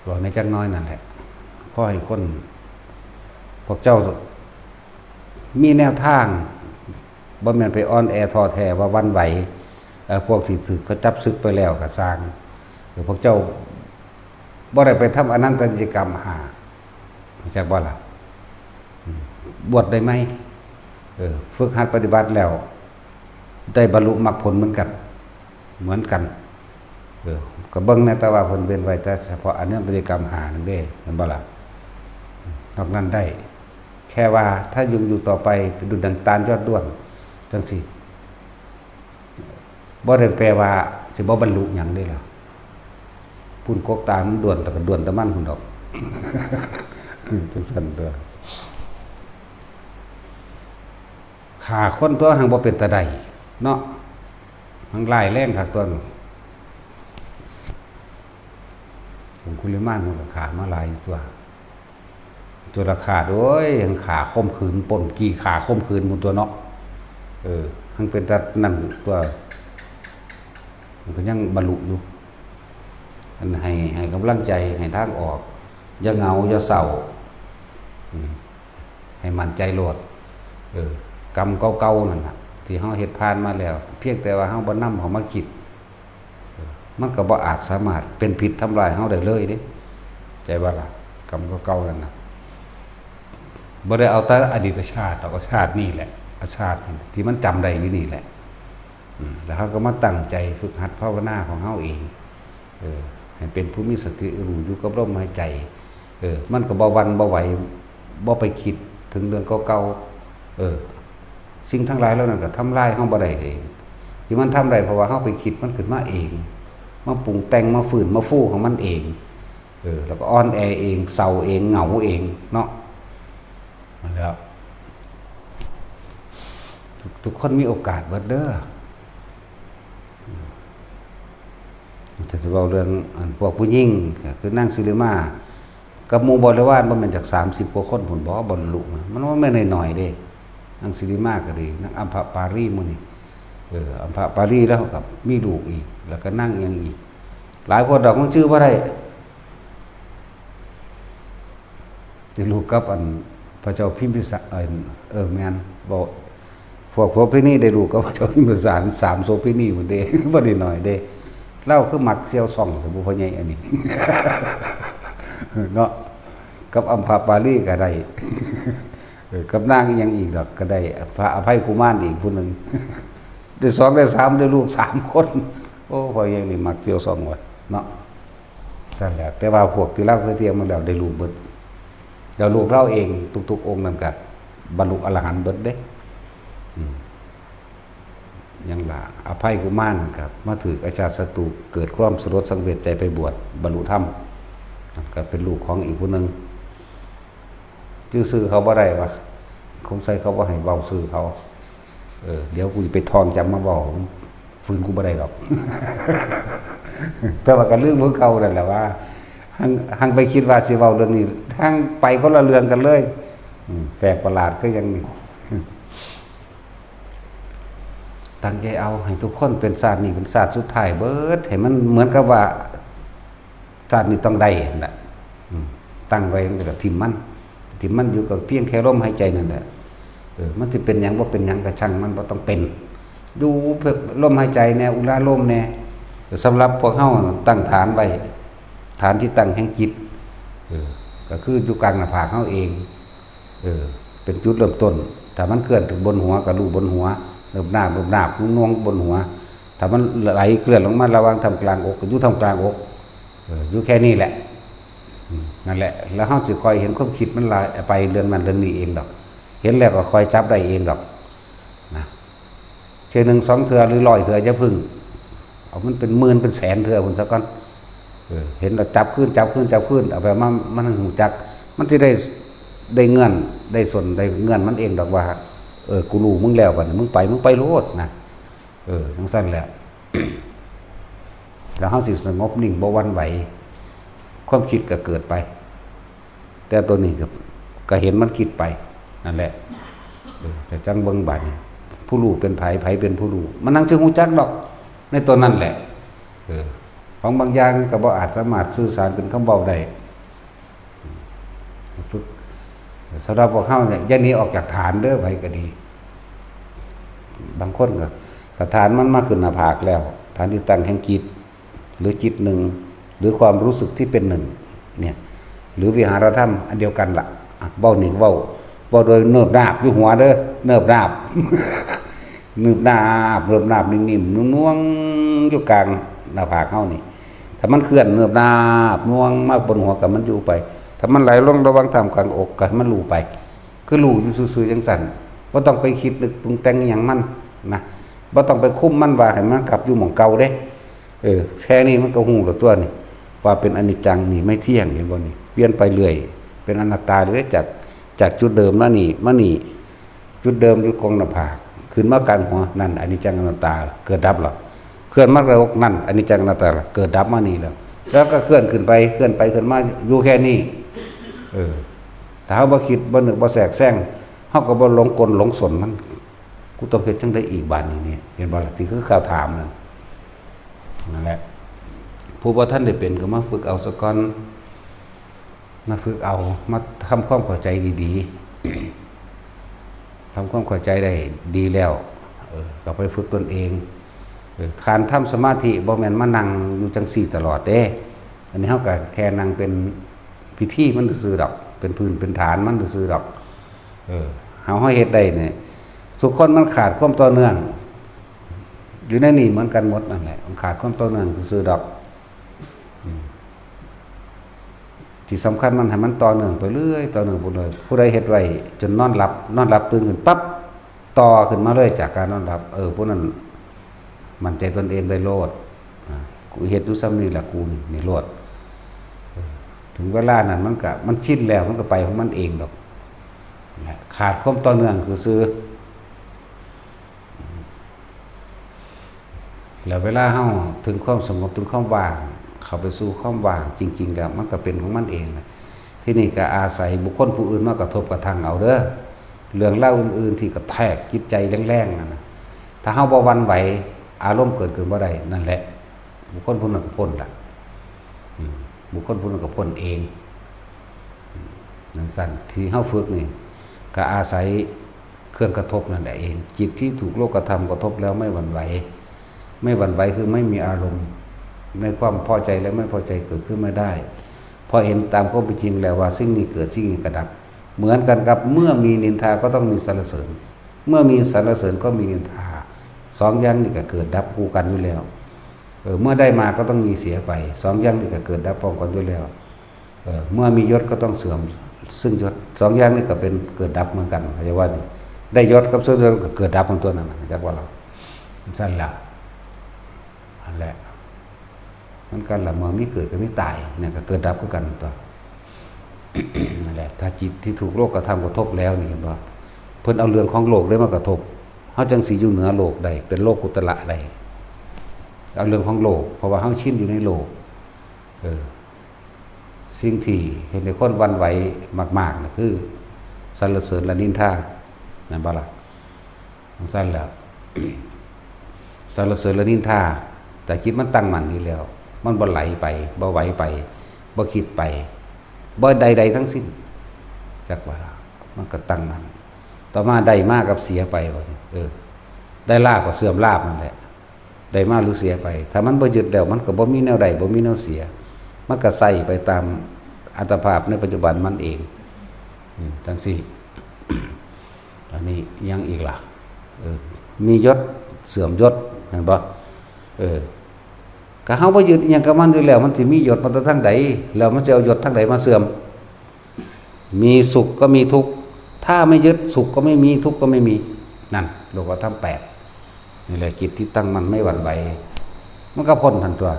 เว้าในจักหน่อยนั่นแหละ ขอให้คน พวกเจ้า มีแนวทาง บ่แม่นไปอ่อนแอท้อแท้ว่าหวั่นไหว เอ่อ พวกที่ถูกเขาจับสึกไปแล้วก็ซ่าง เออ พวกเจ้าบ่ได้ไปทำอนันตริยกรรมห้า รู้จักบ่ล่ะ อืม บวชได้ไหม เออ ฝึกหัดปฏิบัติแล้ว ได้บรรลุมรรคผลเหมือนกัน เหมือนกัน เออ ก็เบิ่งแหน่ แต่ว่าเพิ่นเว้นไว้แต่เฉพาะอนันตริยกรรมห้านั่นเด้ แม่นบ่ล่ะ นอกนั้นได้ แค่ว่าถ้ายังอยู่ต่อไป ดุจดังตาลยอดด้วน จั่งซี้ บ่ได้แปลว่าสิบ่บรรลุหยังเด้ล่ะ ปุ้นกกตาลมันด้วน แต่ก็ด้วนแต่มันพุ้นดอก จั่งซั่นตั๊ว ฆ่าคนตั๊ว หังบ่เป็นตาได้เนาะ หังร้ายแรงคักตั๊ว องคุลิมานมันก็ฆ่ามาหลายอยู่ตั๊ว จุลฆาต โอ้ย หังฆ่าข่มขืน ปล้นจี้ฆ่าข่มขืนหมู่ตั๊วเนาะ เออ หังเป็นตานั่นตั๊ว มันก็ยังบรรลุอยู่ อันให้ ให้กำลังใจ ให้ทางออก อย่าเหงา อย่าเศร้า อืม ให้มั่นใจโลด เออ กรรมเก่าๆนั่นน่ะ ที่เฮาเฮ็ดผ่านมาแล้ว เพียงแต่ว่าเฮาบ่นำเข้ามาคิด เออ มันก็บ่อาจสามารถเป็นพิษทำลายเฮาได้เลยเด้ ใจว่าล่ะ กรรมเก่าๆนั่นน่ะ บ่ได้เอาแต่อดีตชาติดอก เอาชาตินี้แหละ เอาชาตินี้ที่มันจำได้อยู่นี่แหละ อืม แล้วเฮาก็มาตั้งใจฝึกหัดภาวนาของเฮาเอง เออ ให้เป็นผู้มีสติรู้อยู่กับลมหายใจ เออ มันก็บ่หวั่นบ่ไหว บ่ไปคิดถึงเรื่องเก่าๆ เออ สิ่งทั้งหลายเหล่านั้นก็ทำลายเฮาบ่ได้เอง ที่มันทำได้เพราะว่าเฮาไปคิดมันขึ้นมาเอง มาปรุงแต่ง มาฟื้น มาฟูของมันเอง เออ แล้วก็อ่อนแอเอง เศร้าเอง เหงาเองเนาะ นั่นแหละ ทุก ทุกคนมีโอกาสเบิดเด้อ จะสิเว้าเรื่องอันพวกผู้หญิง ก็คือนางสิริมา กับหมู่บริวารบ่แม่นจักสามสิบกว่าคนพุ้นบ่ บรรลุนะ มันบ่แม่นน้อยๆเด้ นางสิริมาก็ดี นางอัมพปาลีหมู่นี่ เออ อัมพปาลีแล้วก็มีลูกอีก แล้วก็นางอิหยังอีก หลายคนดอก มันชื่อบ่ได้ ได้ลูกกับอันพระเจ้าพิมพิสาร เอิ่ม เออ แม่น บอก พวกโสเภณีได้ลูกกับพระเจ้าพิมพิสาร สามโสเภณีพุ้นเด้ บ่ได้น้อยเด้ ลาวคือมักเสี่ยวซ่องแต่บ่พ่อใหญ่อันนี้ เนาะ กับอัมพปาลีก็ได้ เออ กับนางอิหยังอีกดอกก็ได้ พระอภัยกุมารอีกผู้หนึ่ง ได้สองได้สาม ได้ลูกสามคน โอ้ พ่อใหญ่นี่มักเสี่ยวซ่องว่ะ เนาะ นั่นแหละ แต่ว่าพวกที่ลาวเคยเที่ยวมาแล้วได้ลูกเบิด แล้วลูกลาวเองทุกๆองค์นั่นก็บรรลุอรหันต์เบิดเด้ อืม หยังล่ะ อภัยกุมารก็มาถืกอาชาติศัตรู เกิดความสลดสังเวชใจไปบวช บรรลุธรรม ก็เป็นลูกของอีกผู้หนึ่ง จื่อชื่อเขาบ่ได้วะ คงใส่เขาบ่ให้เว้าชื่อเขา เออ เดี๋ยวกูสิไปท่องจำมาเว้า ฝืนกูบ่ได้ดอก แต่ว่าก็ลืมคือเก่านั่นแหละว่า หังหังไปคิดว่าสิเว้าเรื่องนี้ หังไปคนละเรื่องกันเลย อืม แปลกประหลาดคือหยังนี่ ตั้งใจเอาให้ทุกคนเป็นชาตินี้เป็นชาติสุดท้ายเบิด ให้มันเหมือนกับว่า ชาตินี้ต้องได้นั่นแหละ อืม ตั้งไว้มันก็ถิ่มมัน ถิ่มมันอยู่กับเพียงแค่ลมหายใจนั่นแหละ เออ มันสิเป็นหยังบ่เป็นหยังก็ช่างมัน บ่ต้องเป็น อยู่เพื่อลมหายใจแน่ อุราโลมแน่ แต่สำหรับพวกเฮาตั้งฐานไว้ ฐานที่ตั้งแห่งจิต เออ ก็คืออยู่กลางหน้าผากเฮาเอง เออ เป็นจุดเริ่มต้น ถ้ามันเคลื่อนถึงบนหัวก็รู้บนหัว เนิบนาบ เนิบนาบ นุ่งๆ บนหัว ถ้ามันไหลเคลื่อนลงมาระหว่างท่ามกลางอกก็อยู่ท่ามกลางอก เออ อยู่แค่นี้แหละ อืม นั่นแหละ แล้วเฮาสิค่อยเห็นความคิดมันลายไปเรื่องนั้นเรื่องนี้เองดอก เห็นแล้วก็ค่อยจับได้เองดอก นะ เทื่อหนึ่งสองเทื่อหรือร้อยเทื่ออย่าพึ่ง เอามันเป็นหมื่นเป็นแสนเทื่อพุ้นซะก่อน เออ เห็นแล้วจับคืน จับคืน จับคืน เอาไปมา มันรู้จัก มันสิได้ ได้เงื่อน ได้ส่วน ได้เงื่อนมันเองดอกว่า เออ กูรู้มึงแล้วบัดนี้ มึงไป มึงไปโลดนะ เออ จั่งซั้นแหละ แล้วเฮาสิสงบนิ่งบ่หวั่นไหว ความคิดก็เกิดไป แต่ตัวนี้ก็ ก็เห็นมันคิดไป นั่นแหละ เออ แต่จั่งเบิ่งบัดนี้ ผู้รู้เป็นไผ ไผเป็นผู้รู้ มันจั่งสิรู้จักดอก ในตัวนั้นแหละ เออ ของบางอย่างก็บ่อาจสามารถสื่อสารเป็นคำเว้าได้ ฝึก สำหรับพวกเฮาเนี่ย อย่าหนีออกจากฐานเด้อ ไผก็ดี บางคนก็ ถ้าฐานมันมาขึ้นหน้าผากแล้ว ฐานที่ตั้งแห่งจิต หรือจิตหนึ่ง หรือความรู้สึกที่เป็นหนึ่ง เนี่ย หรือวิหารธรรมอันเดียวกันล่ะ อ่ะ เว้านี่เว้า เว้าโดยเนิบนาบอยู่หัวเด้อ เนิบนาบ เนิบนาบ เนิบนาบ นิ่มๆ นุ่งๆ อยู่กลางหน้าผากเฮานี่ ถ้ามันเคลื่อนเนิบนาบ น่วงมาบนหัวก็ให้มันอยู่ไป ถ้ามันไหลลงระหว่างท่ามกลางอกก็ให้มันรู้ไป คือรู้อยู่ซื่อๆ จั่งซั้น บ่ต้องไปคิดนึกปรุงแต่งอิหยังมันนะ บ่ต้องไปคุมมันว่าให้มันกลับอยู่หม่องเก่าเด้ เออ แค่นี้มันก็รู้แล้วตัวนี่ ว่าเป็นอนิจจัง นี่ไม่เที่ยง เห็นบ่นี่ เปลี่ยนไปเรื่อย เป็นอนัตตาเลย จาก จากจุดเดิมมานี่ มานี่ จุดเดิมอยู่กลางหน้าผาก ขึ้นมากลางหัว นั่นอนิจจังอนัตตา เกิดดับแล้ว เคลื่อนมากลางอก นั่นอนิจจังอนัตตา เกิดดับมานี่แล้ว แล้วก็เคลื่อนขึ้นไป เคลื่อนไป เคลื่อนมา อยู่แค่นี้ เออ ถ้าเฮาบ่คิด บ่นึก บ่แทรกแซง เฮาก็บ่หลงกลหลงส้นมัน กูต้องเฮ็ดจั่งใด๋อีกบาดนี้เนี่ย เห็นบ่ล่ะ ที่คือข่าวถามนั่น นั่นแหละ ผู้บ่ทันได้เป็นก็มาฝึกเอาซะก่อน มาฝึกเอา มาทำความเข้าใจดีๆ ทำความเข้าใจได้ดีแล้ว เออ ก็ไปฝึกตนเอง เออ การทำสมาธิบ่แม่นมานั่งอยู่จั่งซี้ตลอดเด้ อันนี้เฮาก็แค่นั่งเป็นพิธีมันซื่อๆดอก เป็นพื้นเป็นฐานมันซื่อๆดอก เออ เฮา เฮาเฮ็ดได้เนี่ย ทุกคนมันขาดความต่อเนื่อง อยู่ในนี่เหมือนกันหมดนั่นแหละ มันขาดความต่อเนื่องซื่อๆดอก อืม ที่สำคัญมันให้มันต่อเนื่องไปเรื่อย ต่อเนื่องไปเรื่อย ผู้ใดเฮ็ดไว้จนนอนหลับ นอนหลับตื่นขึ้นปั๊บ ต่อขึ้นมาเลยจากการนอนหลับ เออ ผู้นั้นมั่นใจตนเองได้โลด อ่า กูเฮ็ดอยู่ส่ำนี้ล่ะ กูนี่ นี่โลด เออ ถึงเวลานั้นมันก็ มันชินแล้ว มันก็ไปของมันเองดอก นะ ขาดความต่อเนื่องซื่อๆ แล้วเวลาเฮาถึงความสงบ ถึงความว่าง เข้าไปสู่ความว่างจริงๆแล้ว มันก็เป็นของมันเองนะ ทีนี้ก็อาศัยบุคคลผู้อื่นมากระทบกระทั่งเอาเด้อ เรื่องราวอื่นๆที่กระแทกจิตใจแรงๆนั่นนะ ถ้าเฮาบ่หวั่นไหว อารมณ์เกิดขึ้นบ่ได้ นั่นแหละ บุคคลผู้นั้นก็พ้นละ อืม บุคคลผู้นั้นก็พ้นเอง อืม จั่งซั้น ที่เฮาฝึกนี่ ก็อาศัยเครื่องกระทบนั่นแหละเอง จิตที่ถูกโลกธรรมกระทบแล้วไม่หวั่นไหว ไม่หวั่นไหวคือไม่มีอารมณ์ ในความพอใจและไม่พอใจเกิดขึ้นไม่ได้ เพราะเห็นตามความเป็นจริงแล้วว่าสิ่งนี้เกิด สิ่งนี้ก็ดับ เหมือนกันกับเมื่อมีนินทาก็ต้องมีสรรเสริญ เมื่อมีสรรเสริญก็มีนินทา สองอย่างนี้ก็เกิดดับคู่กันอยู่แล้ว เออ เมื่อได้มาก็ต้องมีเสียไป สองอย่างนี้ก็เกิดดับพร้อมกันอยู่แล้ว เออ เมื่อมียศก็ต้องเสื่อมซึ่งยศ สองอย่างนี้ก็เป็นเกิดดับเหมือนกัน เข้าใจว่านี่ ได้ยศกับเสื่อมยศก็เกิดดับของตัวนั้นน่ะ จักว่าเรา จั่งซั้นล่ะ นั่นแหละ มันกันล่ะ เมื่อมีเกิดก็มีตาย เนี่ยก็เกิดดับคือกันตัว นั่นแหละ ถ้าจิตที่ถูกโลกธรรมกระทบแล้วนี่ เห็นบ่ เพิ่นเอาเรื่องของโลกได้มากระทบ เฮาจั่งสิอยู่เหนือโลกได้ เป็นโลกุตตระได้ เอาเรื่องของโลก เพราะว่าเฮาชินอยู่ในโลก เออ สิ่งที่เฮ็ดให้คนหวั่นไหวมากๆน่ะคือ สรรเสริญและนินทา แม่นบ่ล่ะ? จั่งซั้นแหล้ว สรรเสริญและนินทา แต่จิตมันตั้งมั่นอยู่แล้ว มันบ่ไหลไป บ่ไหวไป บ่คิดไป บ่ใดๆทั้งสิ้น จักว่า มันก็ตั้งมั่น ต่อมาได้มากับเสียไปบัดนี้ เออ ได้ลาภก็เสื่อมลาภนั่นแหละ ได้มาหรือเสียไป ถ้ามันบ่ยึดแล้ว มันก็บ่มีแนวได้ บ่มีแนวเสีย มันก็ใช้ไปตามอัตภาพในปัจจุบันมันเอง อืม จั่งซี้ อันนี้ยังอีกล่ะ เออ มียศเสื่อมยศ แม่นบ่? เออ ก็เฮาบ่ยึดอิหยังกับมันอยู่แล้ว มันสิมียศมาแต่ทางใด แล้วมันสิเอายศทางใดมาเสื่อม? มีสุขก็มีทุกข์ ถ้าไม่ยึด สุขก็ไม่มี ทุกข์ก็ไม่มี นั่น โลกุตตรธรรมแปด นี่แหละ จิตที่ตั้งมั่นไม่หวั่นไหว มันก็พ้นทันตัว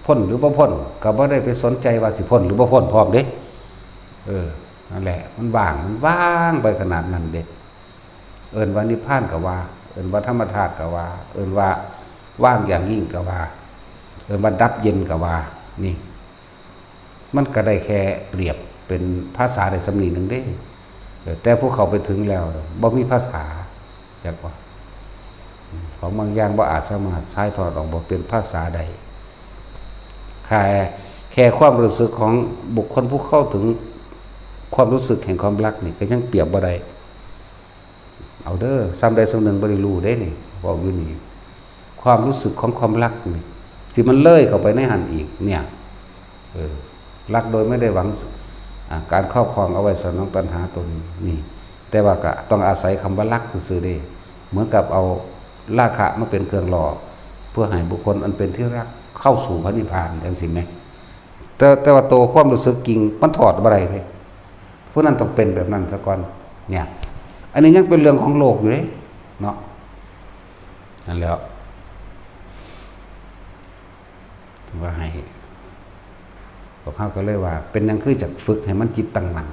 พ้นหรือบ่พ้น ก็บ่ได้ไปสนใจว่าสิพ้นหรือบ่พ้นพร้อมเด้ เออ นั่นแหละ มันว่าง มันว่างไปขนาดนั้นเด้ เอิ้นว่านิพพานก็ว่า เอิ้นว่าธรรมธาตุก็ว่า เอิ้นว่าว่างอย่างยิ่งก็ว่า เอิ้นว่าดับเย็นก็ว่า นี่ มันก็ได้แค่เปรียบเป็นภาษาได้ส่ำนี้หนึ่งเด้ เออ แต่ผู้เข้าไปถึงแล้วบ่มีภาษา จักว่า ของบางอย่างบ่อาจสามารถถ่ายทอดออกมาเป็นภาษาได้ แค่ แค่ความรู้สึกของบุคคลผู้เข้าถึงความรู้สึกแห่งความรักนี่ก็ยังเปรียบบ่ได้ เอาเด้อ ส่ำใดส่ำหนึ่งบ่ได้รู้เด้นี่ เว้าอยู่นี่ ความรู้สึกของความรักนี่ ที่มันเลยเข้าไปในหั้นอีกเนี่ย เออ รักโดยไม่ได้หวัง อ่า การครอบครองเอาไว้สนองตัณหาตนนี่ แต่ว่าก็ต้องอาศัยคำว่ารักซื่อๆเด้ เหมือนกับเอาราคะมาเป็นเครื่องหล่อ เพื่อให้บุคคลอันเป็นที่รักเข้าสู่พระนิพพาน จั่งซี้แหม แต่ แต่ว่าตัวความรู้สึกจริงมันถอดบ่ได้เด้ ผู้นั้นต้องเป็นแบบนั้นซะก่อน เนี่ย อันนี้ยังเป็นเรื่องของโลกอยู่เด้ เนาะ นั่นแหล้ว ว่าให้ พวกเขาก็เลยว่า เป็นหยังคือจักฝึกให้มันจิตตั้งมั่น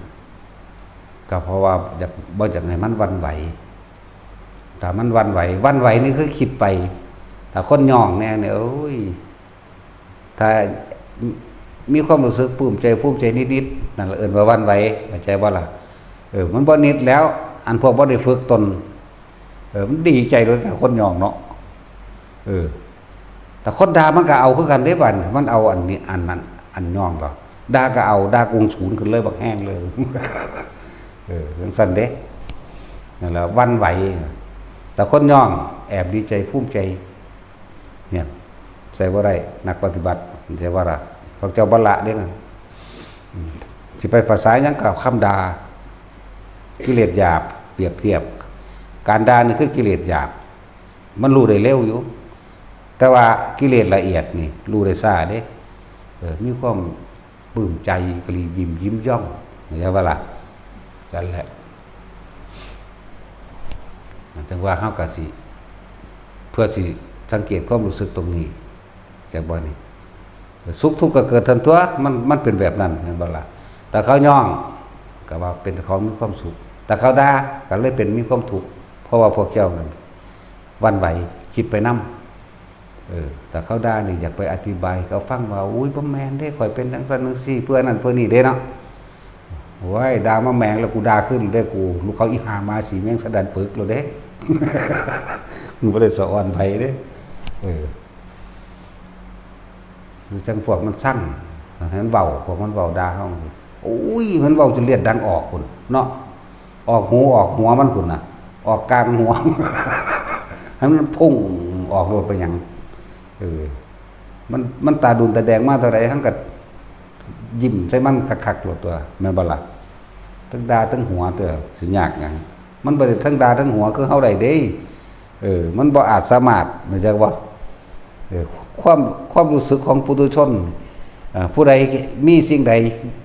ก็เพราะว่าอยาก บ่อยากให้มันหวั่นไหว ถ้ามันหวั่นไหว หวั่นไหวนี่คือคิดไป ถ้าคนย่องแน่เนี่ย โอ้ย ถ้ามีความรู้สึกปลื้มใจ ภูมิใจนิดๆ นั่นล่ะเอิ้นว่าหวั่นไหว เข้าใจบ่ล่ะ? เออ มันบ่นิดแล้ว อันพวกบ่ได้ฝึกตน เออ มันดีใจโลด แต่คนย่องเนาะ เออ แต่คนด่ามันก็เอาคือกันเด้บัดนี้ มันเอาอันนี้ อันนั้น อันย่องก็ ด่าก็เอา ด่ากงสูนขึ้นเลย บักแฮงเลย เออ จั่งซั้นเด้ นั่นล่ะ หวั่นไหว แต่คนย่อง แอบดีใจ ภูมิใจ เนี่ย ใส่บ่ได้ นักปฏิบัติ ใส่บ่ล่ะ พวกเจ้าบ่ละเด้นั่น อืม สิไปภาษาหยังกับคำด่า กิเลสหยาบ เปรียบเทียบ การด่านี่คือกิเลสหยาบ มันรู้ได้เร็วอยู่ แต่ว่ากิเลสละเอียดนี่ รู้ได้ช้าเด้ เออ มีความ ปลื้มใจ กะลียิ้ม ยิ้มย่อง เข้าใจบ่ล่ะ? จั่งซั้นแหละ จั่งว่าเฮาก็สิ เพื่อสิสังเกตความรู้สึกตรงนี้ จักบ่นี่ สุขทุกข์ก็เกิดทันตัว มัน มันเป็นแบบนั้น แม่นบ่ล่ะ? แต่เขาย่อง ก็ว่าเป็นของมีความสุข แต่เขาด่า ก็เลยเป็นมีความทุกข์ เพราะว่าพวกเจ้านั่นหวั่นไหว คิดไปนำ เออ แต่เขาด่านี่อยากไปอธิบายให้เขาฟังว่า "อุ๊ย บ่แม่นเด้ ข้อยเป็นจั่งซั้นจั่งซี้ เพื่อนั่นเพื่อนี่เด้เนาะ" โอ้ย ด่ามาแมงแล้ว กูด่าคืนเด้ กู ลูกเขาอีห่าหมาสีแมงสะดันปึกเลยเด้ มึงบ่ได้สะออนไผเด้ เออ หรือจั่งพวกมันซัง ให้มันเว้า พวกมันเว้าด่าเฮา โอ้ย มันเว้าจนเลือดดังออกพุ้นเนาะ ออกหูออกหัวมันพุ้นน่ะ ออกกลางหัว ให้มันพุ่งออกโลดไปหยัง เออ มัน มันตาดุนตาแดงมาเท่าใด เฮาก็ยิ้มใส่มันคักๆโลดตั๊ว แม่นบ่ล่ะ? ทั้งด่าทั้งหัวตั๊ว สิยากหยัง มันบ่ได้ทั้งด่าทั้งหัวคือเฮาได้เด้ เออ มันบ่อาจสามารถ เข้าใจบ่? เออ ความ ความรู้สึกของปุถุชน อ่า ผู้ใดมีสิ่งใด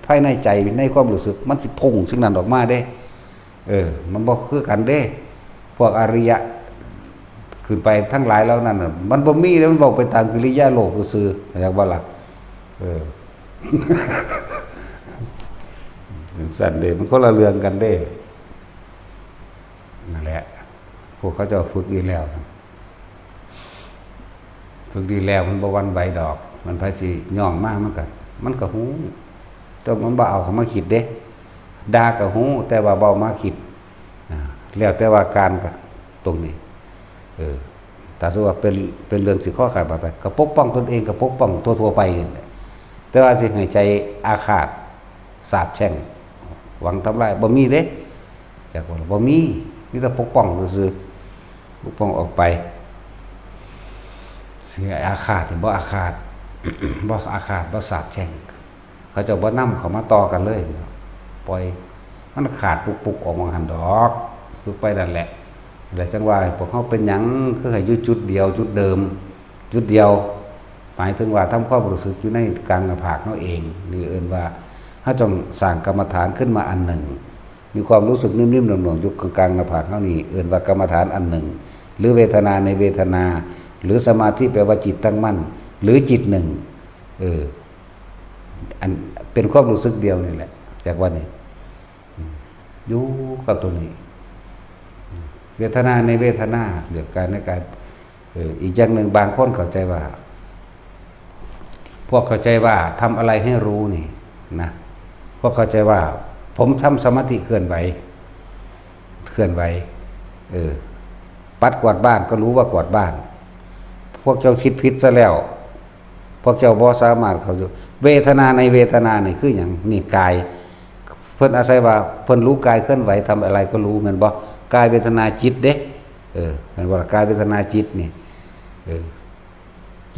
ภายในใจ ในความรู้สึก มันสิพุ่งสิ่งนั้นออกมาเด้ เออ มันบ่คือกันเด้ พวกอริยะ ขึ้นไปทั้งหลายเหล่านั้นน่ะ มันบ่มีเด้ มันเว้าไปตามกิริยาโลกซื่อๆ เข้าใจบ่ล่ะ? เออ จั่งซั้นเด้ มันคนละเรื่องกันเด้ นั่นแหละ พวกเขาเจ้าฝึกอยู่แล้ว เ ฝึกดีแล้วมันบ่หวั่นไหวดอก มันไผสิย่องมามันก็ มันก็ฮู้ แต่มันบ่เอาเข้ามาคิดเด้ ด่าก็ฮู้ แต่ว่าบ่เอามาคิด อ่า แล้วแต่ว่าการก็ ตรงนี้ เออ ถ้าสมมุติว่าเป็น เป็นเรื่องสิคอขาดบาดตาย ก็ปกป้องตนเอง ก็ปกป้องทั่วๆไปนี่แหละ แต่ว่าสิให้ใจอาฆาต สาปแช่ง หวังทำลาย บ่มีเด้ จักว่าบ่มี มีแต่ปกป้องซื่อๆ ปกป้องออกไป สิอาฆาตนี่บ่อาฆาต บ่อาฆาต บ่สาปแช่ง เขาเจ้าบ่นำเข้ามาต่อกันเลย ปล่อยมันขาดปุกๆออกมาหั่นดอก คือไปนั่นแหละ แล้วจั่งว่าให้พวกเฮาเป็นหยัง คือให้อยู่จุดเดียว จุดเดิม จุดเดียว หมายถึงว่าทำความรู้สึกอยู่ในกลางหน้าผากเฮาเอง นี่เอิ้นว่าเฮาต้องสร้างกรรมฐานขึ้นมาอันหนึ่ง มีความรู้สึกนิ่มๆหน่วงๆอยู่กลางๆหน้าผากเฮานี่ เอิ้นว่ากรรมฐานอันหนึ่ง หรือเวทนาในเวทนา หรือสมาธิแปลว่าจิตตั้งมั่น หรือจิตหนึ่ง เออ อันเป็นความรู้สึกเดียวนี่แหละ จากวันนี้ อืม อยู่กับตัวนี้ เวทนาในเวทนา เรื่องกายในกาย เออ อีกอย่างหนึ่งบางคนเข้าใจว่า พวกเข้าใจว่าทำอะไรให้รู้นี่นะ พวกเข้าใจว่า ผมทำสมาธิเคลื่อนไหว เคลื่อนไหว เออ ปัดกวาดบ้านก็รู้ว่ากวาดบ้าน พวกเจ้าคิดผิดซะแล้ว พวกเจ้าบ่สามารถเข้าใจ เวทนาในเวทนานี่คือหยัง นี่กาย เพิ่นอาศัยว่าเพิ่นรู้กายเคลื่อนไหว ทำอะไรก็รู้ แม่นบ่ กายเวทนาจิตเด้ เออ แม่นบ่ล่ะ กายเวทนาจิตนี่ เออ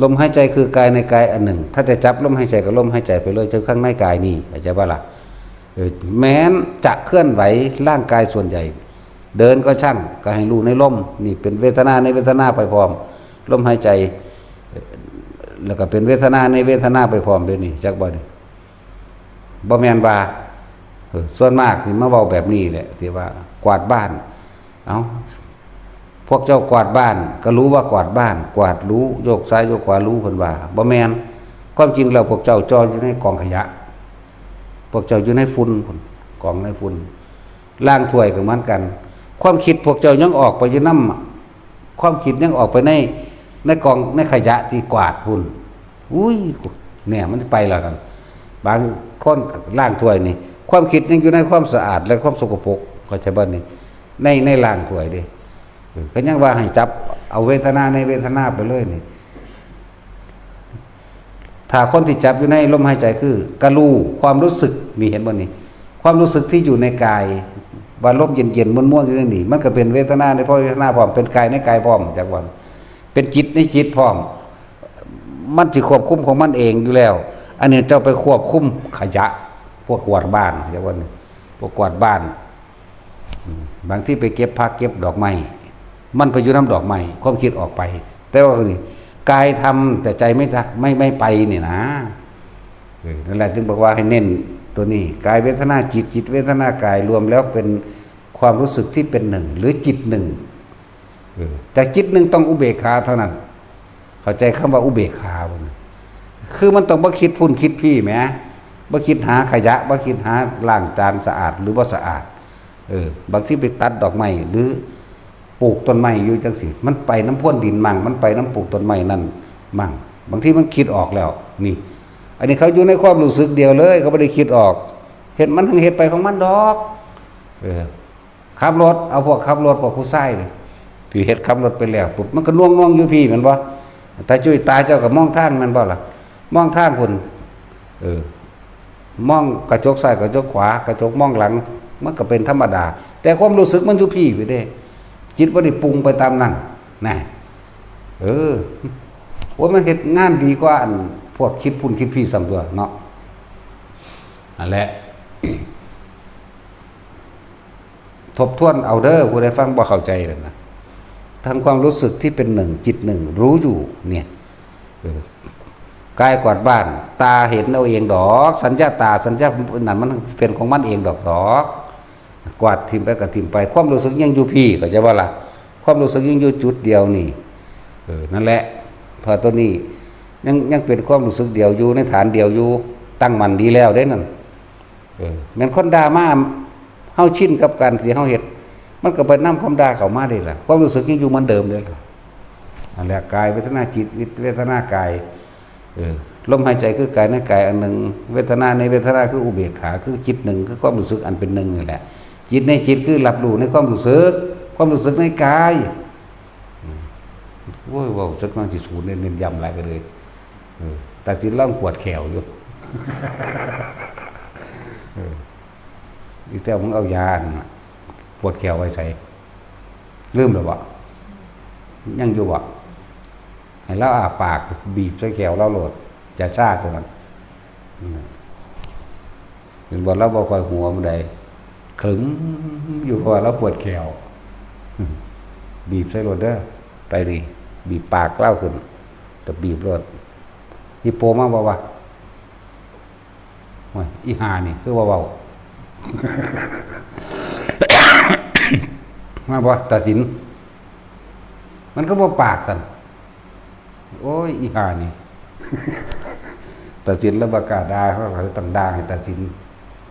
ลมหายใจคือกายในกายอันหนึ่ง ถ้าจะจับลมหายใจก็ลมหายใจไปเลย เจ้าข้างในกายนี่ เข้าใจบ่ล่ะ เออ แม้นจะเคลื่อนไหวร่างกายส่วนใหญ่ เดินก็ช่าง ก็ให้รู้ในลม นี่เป็นเวทนาในเวทนาไปพร้อม ลมหายใจ เอ่อ แล้วก็เป็นเวทนาในเวทนาไปพร้อมเด้นี่ จักบ่นี่ บ่แม่นว่า เออ ส่วนมากสิมาเว้าแบบนี้แหละ ที่ว่ากวาดบ้าน เอ้า พวกเจ้ากวาดบ้าน ก็รู้ว่ากวาดบ้าน กวาดรู้ โยกซ้ายโยกขวารู้ เพิ่นว่า บ่แม่น ความจริงแล้วพวกเจ้าจ่ออยู่ในกองขยะ พวกเจ้าอยู่ในฝุ่นพุ้น กองในฝุ่น ล้างถ้วยก็เหมือนกัน ความคิดพวกเจ้ายังออกไปอยู่นำ ความคิดยังออกไปใน ในกอง ในขยะที่กวาดพุ้น อุ้ย เนี่ยมันไปแล้วนั่น บางคนล้างถ้วยนี่ ความคิดยังอยู่ในความสะอาดและความสกปรก เข้าใจบ่นี่ ใน ในล้างถ้วยเด้ เออ ก็ยังว่าให้จับเอาเวทนาในเวทนาไปเลยนี่ ถ้าคนที่จับอยู่ในลมหายใจคือ กะรู้ ความรู้สึก นี่เห็นบ่นี่ ความรู้สึกที่อยู่ในกาย ว่าลมเย็นๆม่วนๆอยู่ในนี่ มันก็เป็นเวทนาในพร้อม เวทนาพร้อม เป็นกายในกายพร้อม จักว่า เป็นจิตในจิตพร้อม มันสิควบคุมของมันเองอยู่แล้ว อันนี้เจ้าไปควบคุมขยะ พวกกวาดบ้าน จักว่านี่ พวกกวาดบ้าน อืม บางทีไปเก็บผักเก็บดอกไม้ มันไปอยู่นำดอกไม้ ความคิดออกไป แต่ว่านี่ กายทำแต่ใจไม่ทะ- ไม่ ไม่ไปนี่นะ เออ นั่นแหละจึงบอกว่าให้เน้นตัวนี้ กายเวทนาจิต จิตเวทนากาย รวมแล้วเป็นความรู้สึกที่เป็นหนึ่ง หรือจิตหนึ่ง เออ แต่จิตหนึ่งต้องอุเบกขาเท่านั้น เข้าใจคำว่าอุเบกขาบ่นะ คือมันต้องบ่คิดพุ้นคิดพี้แหม บ่คิดหาขยะ บ่คิดหาล้างจานสะอาดหรือบ่สะอาด เออ บางทีไปตัดดอกไม้หรือปลูกต้นไม้อยู่จังซี้ มันไปนำพรวนดินมั่ง มันไปนำปลูกต้นไม้นั่นมั่ง บางทีมันคิดออกแล้ว นี่ อันนี้เขาอยู่ในความรู้สึกเดียวเลย เขาบ่ได้คิดออก เฮ็ด มันทั้งเฮ็ดไปของมันดอก เออ ขับรถ เอาพวกขับรถ พวกผู้ชายนี่ ที่เฮ็ดขับรถไปแล้วปุ๊บ มันก็น่วงๆอยู่พี้แม่นบ่ ตาจุ้ยตาเจ้าก็มองทางแม่นบ่ล่ะ มองทางพุ้น เออ มองกระจกซ้ายกระจกขวา กระจกมองหลัง มันก็เป็นธรรมดา แต่ความรู้สึกมันอยู่พี้พุ้นเด้ จิตบ่ได้ปรุงไปตามนั้น นะ เออ โอ้ย มันเฮ็ดงานดีกว่าอันพวกคิดพุ้นคิดพี้ซ้ำตั๊วเนาะ นั่นแหละ ทบทวนเอาเด้อ ผู้ใดฟังบ่เข้าใจนั่นนะ ทั้งความรู้สึกที่เป็นหนึ่ง จิตหนึ่ง รู้อยู่ เนี่ย เออ กายกวาดบ้าน ตาเห็นเอาเองดอก สัญญาตา สัญญานั่นมันเป็นของมันเองดอกดอก กวาดถิ่มไปก็ถิ่มไป ความรู้สึกยังอยู่พี้ เข้าใจบ่ล่ะ ความรู้สึกยังอยู่จุดเดียวนี่ เออ นั่นแหละ เพราะตัวนี้ยัง ยังเป็นความรู้สึกเดียวอยู่ ในฐานเดียวอยู่ ตั้งมั่นดีแล้วเด้นั่น เออ แม่นคนด่ามา เฮาชินกับการที่เฮาเฮ็ด มันก็ไปนำความด่าเข้ามาเด้ล่ะ ความรู้สึกยังอยู่เหมือนเดิมเด้ล่ะ นั่นแหละ กายเวทนาจิต เวทนากาย เออ ลมหายใจคือกายในกายอันหนึ่ง เวทนาในเวทนาคืออุเบกขา คือจิตหนึ่ง คือความรู้สึกอันเป็นหนึ่งนี่แหละ จิตในจิตคือรับรู้ในความรู้สึก ความรู้สึกในกาย อืม โอ้ย เว้าสักหน่อยสิสูนเน้นย้ำหลายก็เลย เออ ตัดสินแล้วปวดแขวอยู่ เออ อีแต้วมึงเอายาอันน่ะ ปวดแขวไว้ใส่ ลืมแล้วบ่ ยังอยู่บ่ ให้ลาวอ้าปาก บีบใส่แขวลาวโลด จะซ่าตัวนั้น อืม เห็นบ่ ลาวบ่ค่อยหัวมื้อใด คลึมอยู่ เพราะว่าลาวปวดแขว บีบใส่โลดเด้อ ไปดิ บีบปากลาวขึ้น แต่บีบโลด ฮิปโปมาบ่วะ โอ้ย อีห่านี่ คือว่าเว้า มาบ่ ตาสิน มันก็บ่ปากสั่น โอ้ย อีห่านี่ ตาสินแล้วบ่กล้าด่า เขาก็เลยต้องด่าให้ตาสิน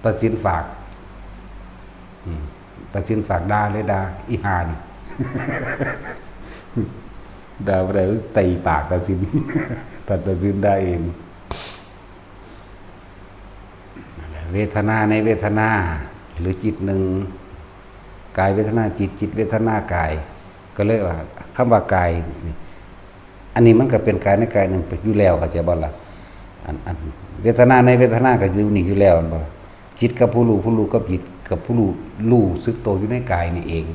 ตาสินฝาก อืม ตาสินฝากด่าเลยด่า อีห่านี่ ด่าบ่ได้ ตีปากตาสิน ถ้าตาสินด่าเอง นั่นแหละ เวทนาในเวทนา หรือจิตหนึ่ง กายเวทนาจิต จิตเวทนากาย ก็เลยว่า คำว่ากายนี่ อันนี้มันก็เป็นกายในกายหนึ่งไปอยู่แล้ว เข้าใจบ่ล่ะ อัน อัน เวทนาในเวทนาก็อยู่นี่อยู่แล้ว แม่นบ่ จิตกับผู้รู้ ผู้รู้กับจิตกับผู้รู้ รู้สึกตัวอยู่ในกายนี่เอง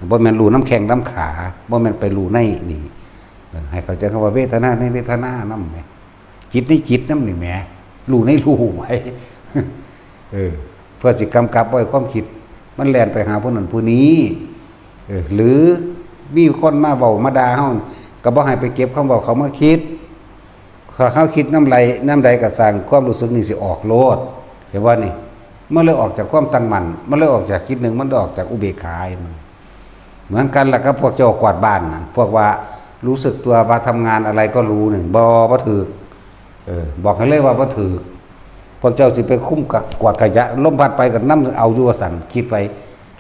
บ่แม่นรู้นำแข้งนำขา บ่แม่นไปรู้ในนี่ เออ ให้เข้าใจคำว่าเวทนาในเวทนานำแหม จิตในจิตนำนี่แหม รู้ในรู้ไว้ เออ เพื่อสิกำกับไว้ความคิด มันแล่นไปหาผู้นั้นผู้นี้ เออ หรือมีคนมาเว้ามาด่าเฮา ก็บ่ให้ไปเก็บคำเว้าเขามาคิด ถ้าเฮาคิดนำใด นำใดก็สร้างความรู้สึกนี่สิออกโลด เห็นบ่นี่ มันเลยออกจากความตั้งมั่น มันเลยออกจากจิตหนึ่ง มันเลยออกจากอุเบกขา มัน เหมือนกันล่ะครับ พวกเจ้ากวาดบ้านน่ะ พวกว่ารู้สึกตัวว่าทำงานอะไรก็รู้นี่ บ่ บ่ถืก เออ บอกให้เลยว่าบ่ถืก พวกเจ้าสิไปคุมกะ กวาดขยะ ลมพัดไปก็นำเอาอยู่ว่าซั่น คิดไป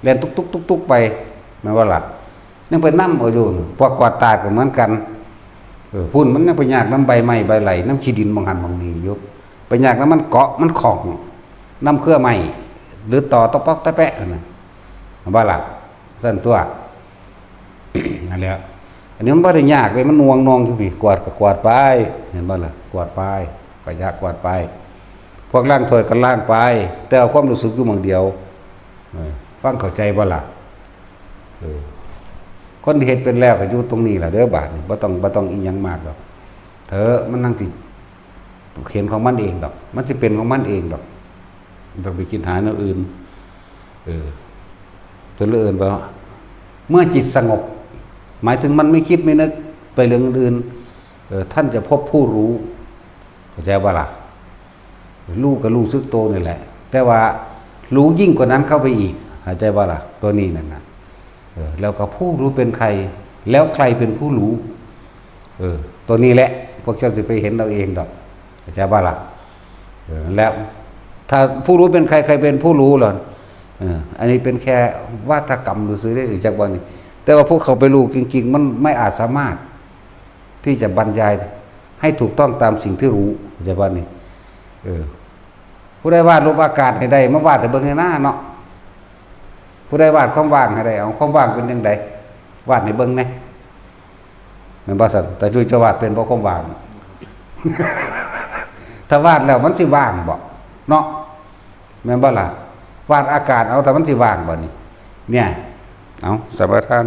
แล่นตุ๊กๆๆๆไป แม่นบ่ล่ะ ยังไปนำเอาอยู่ พวกกวาดตาดก็เหมือนกัน เออ พุ้นมันยังไปยากนำใบไม้ใบไหล นำขี้ดินหม่องหั่นหม่องนี่อยู่ ไปยากนำมันเกาะมันข้อง นำเครือไม้ หรือตอตะปอกตะแปะนั่นน่ะ แม่นบ่ล่ะ ซั่นตั๊ว นั่นแหละ อันนี้มันบ่ได้ยากเลย มันหน่วงๆอยู่พี้ กวาดก็กวาดไป เห็นบ่ล่ะ กวาดไป ขยะกวาดไป พวกล้างถ้วยก็ล้างไป แต่เอาความรู้สึกอยู่หม่องเดียว เออ ฟังเข้าใจบ่ล่ะ เออ คนที่เฮ็ดเป็นแล้วก็อยู่ตรงนี้ล่ะเด้อ บาดนี้ บ่ต้อง บ่ต้องอิหยังมากดอก เถอะ มันนั่งสิ เห็นของมันเองดอก มันสิเป็นของมันเองดอก บ่ต้องไปคิดหาแนวอื่น เออ เพิ่นเลยเอิ้นว่า เมื่อจิตสงบ หมายถึงมันไม่คิดไม่นึกไปเรื่องอื่น เออ ท่านจะพบผู้รู้ เข้าใจบ่ล่ะ รู้ก็รู้สึกตัวนี่แหละ แต่ว่ารู้ยิ่งกว่านั้นเข้าไปอีก เข้าใจบ่ล่ะ ตัวนี้นั่นน่ะ เออ แล้วก็ผู้รู้เป็นใคร แล้วใครเป็นผู้รู้ เออ ตัวนี้แหละ พวกเจ้าสิไปเห็นเอาเองดอก เข้าใจบ่ล่ะ เออ แล้ว ถ้าผู้รู้เป็นใคร ใครเป็นผู้รู้ล่ะ เออ อันนี้เป็นแค่วาทกรรมซื่อๆ ได้ จักว่านี่ แต่ว่าพวกเขาไปรู้จริงๆ มันไม่อาจสามารถที่จะบรรยายให้ถูกต้องตามสิ่งที่รู้ เข้าใจบ่นี่ เออ ผู้ใดวาดรูปอากาศให้ได้ มาวาดให้เบิ่งให้หน้าเนาะ ผู้ใดวาดความว่างให้ได้ เอาความว่างเป็นจั่งใด วาดให้เบิ่งแหน่ แม่นบ่ซั่น ตาจุ้ยจะวาดเป็นบ่ความว่าง ถ้าวาดแล้วมันสิว่างบ่ เนาะ แม่นบ่ล่ะ วาดอากาศเอา แต่มันสิว่างบ่นี่ เนี่ย เอา สมาทาน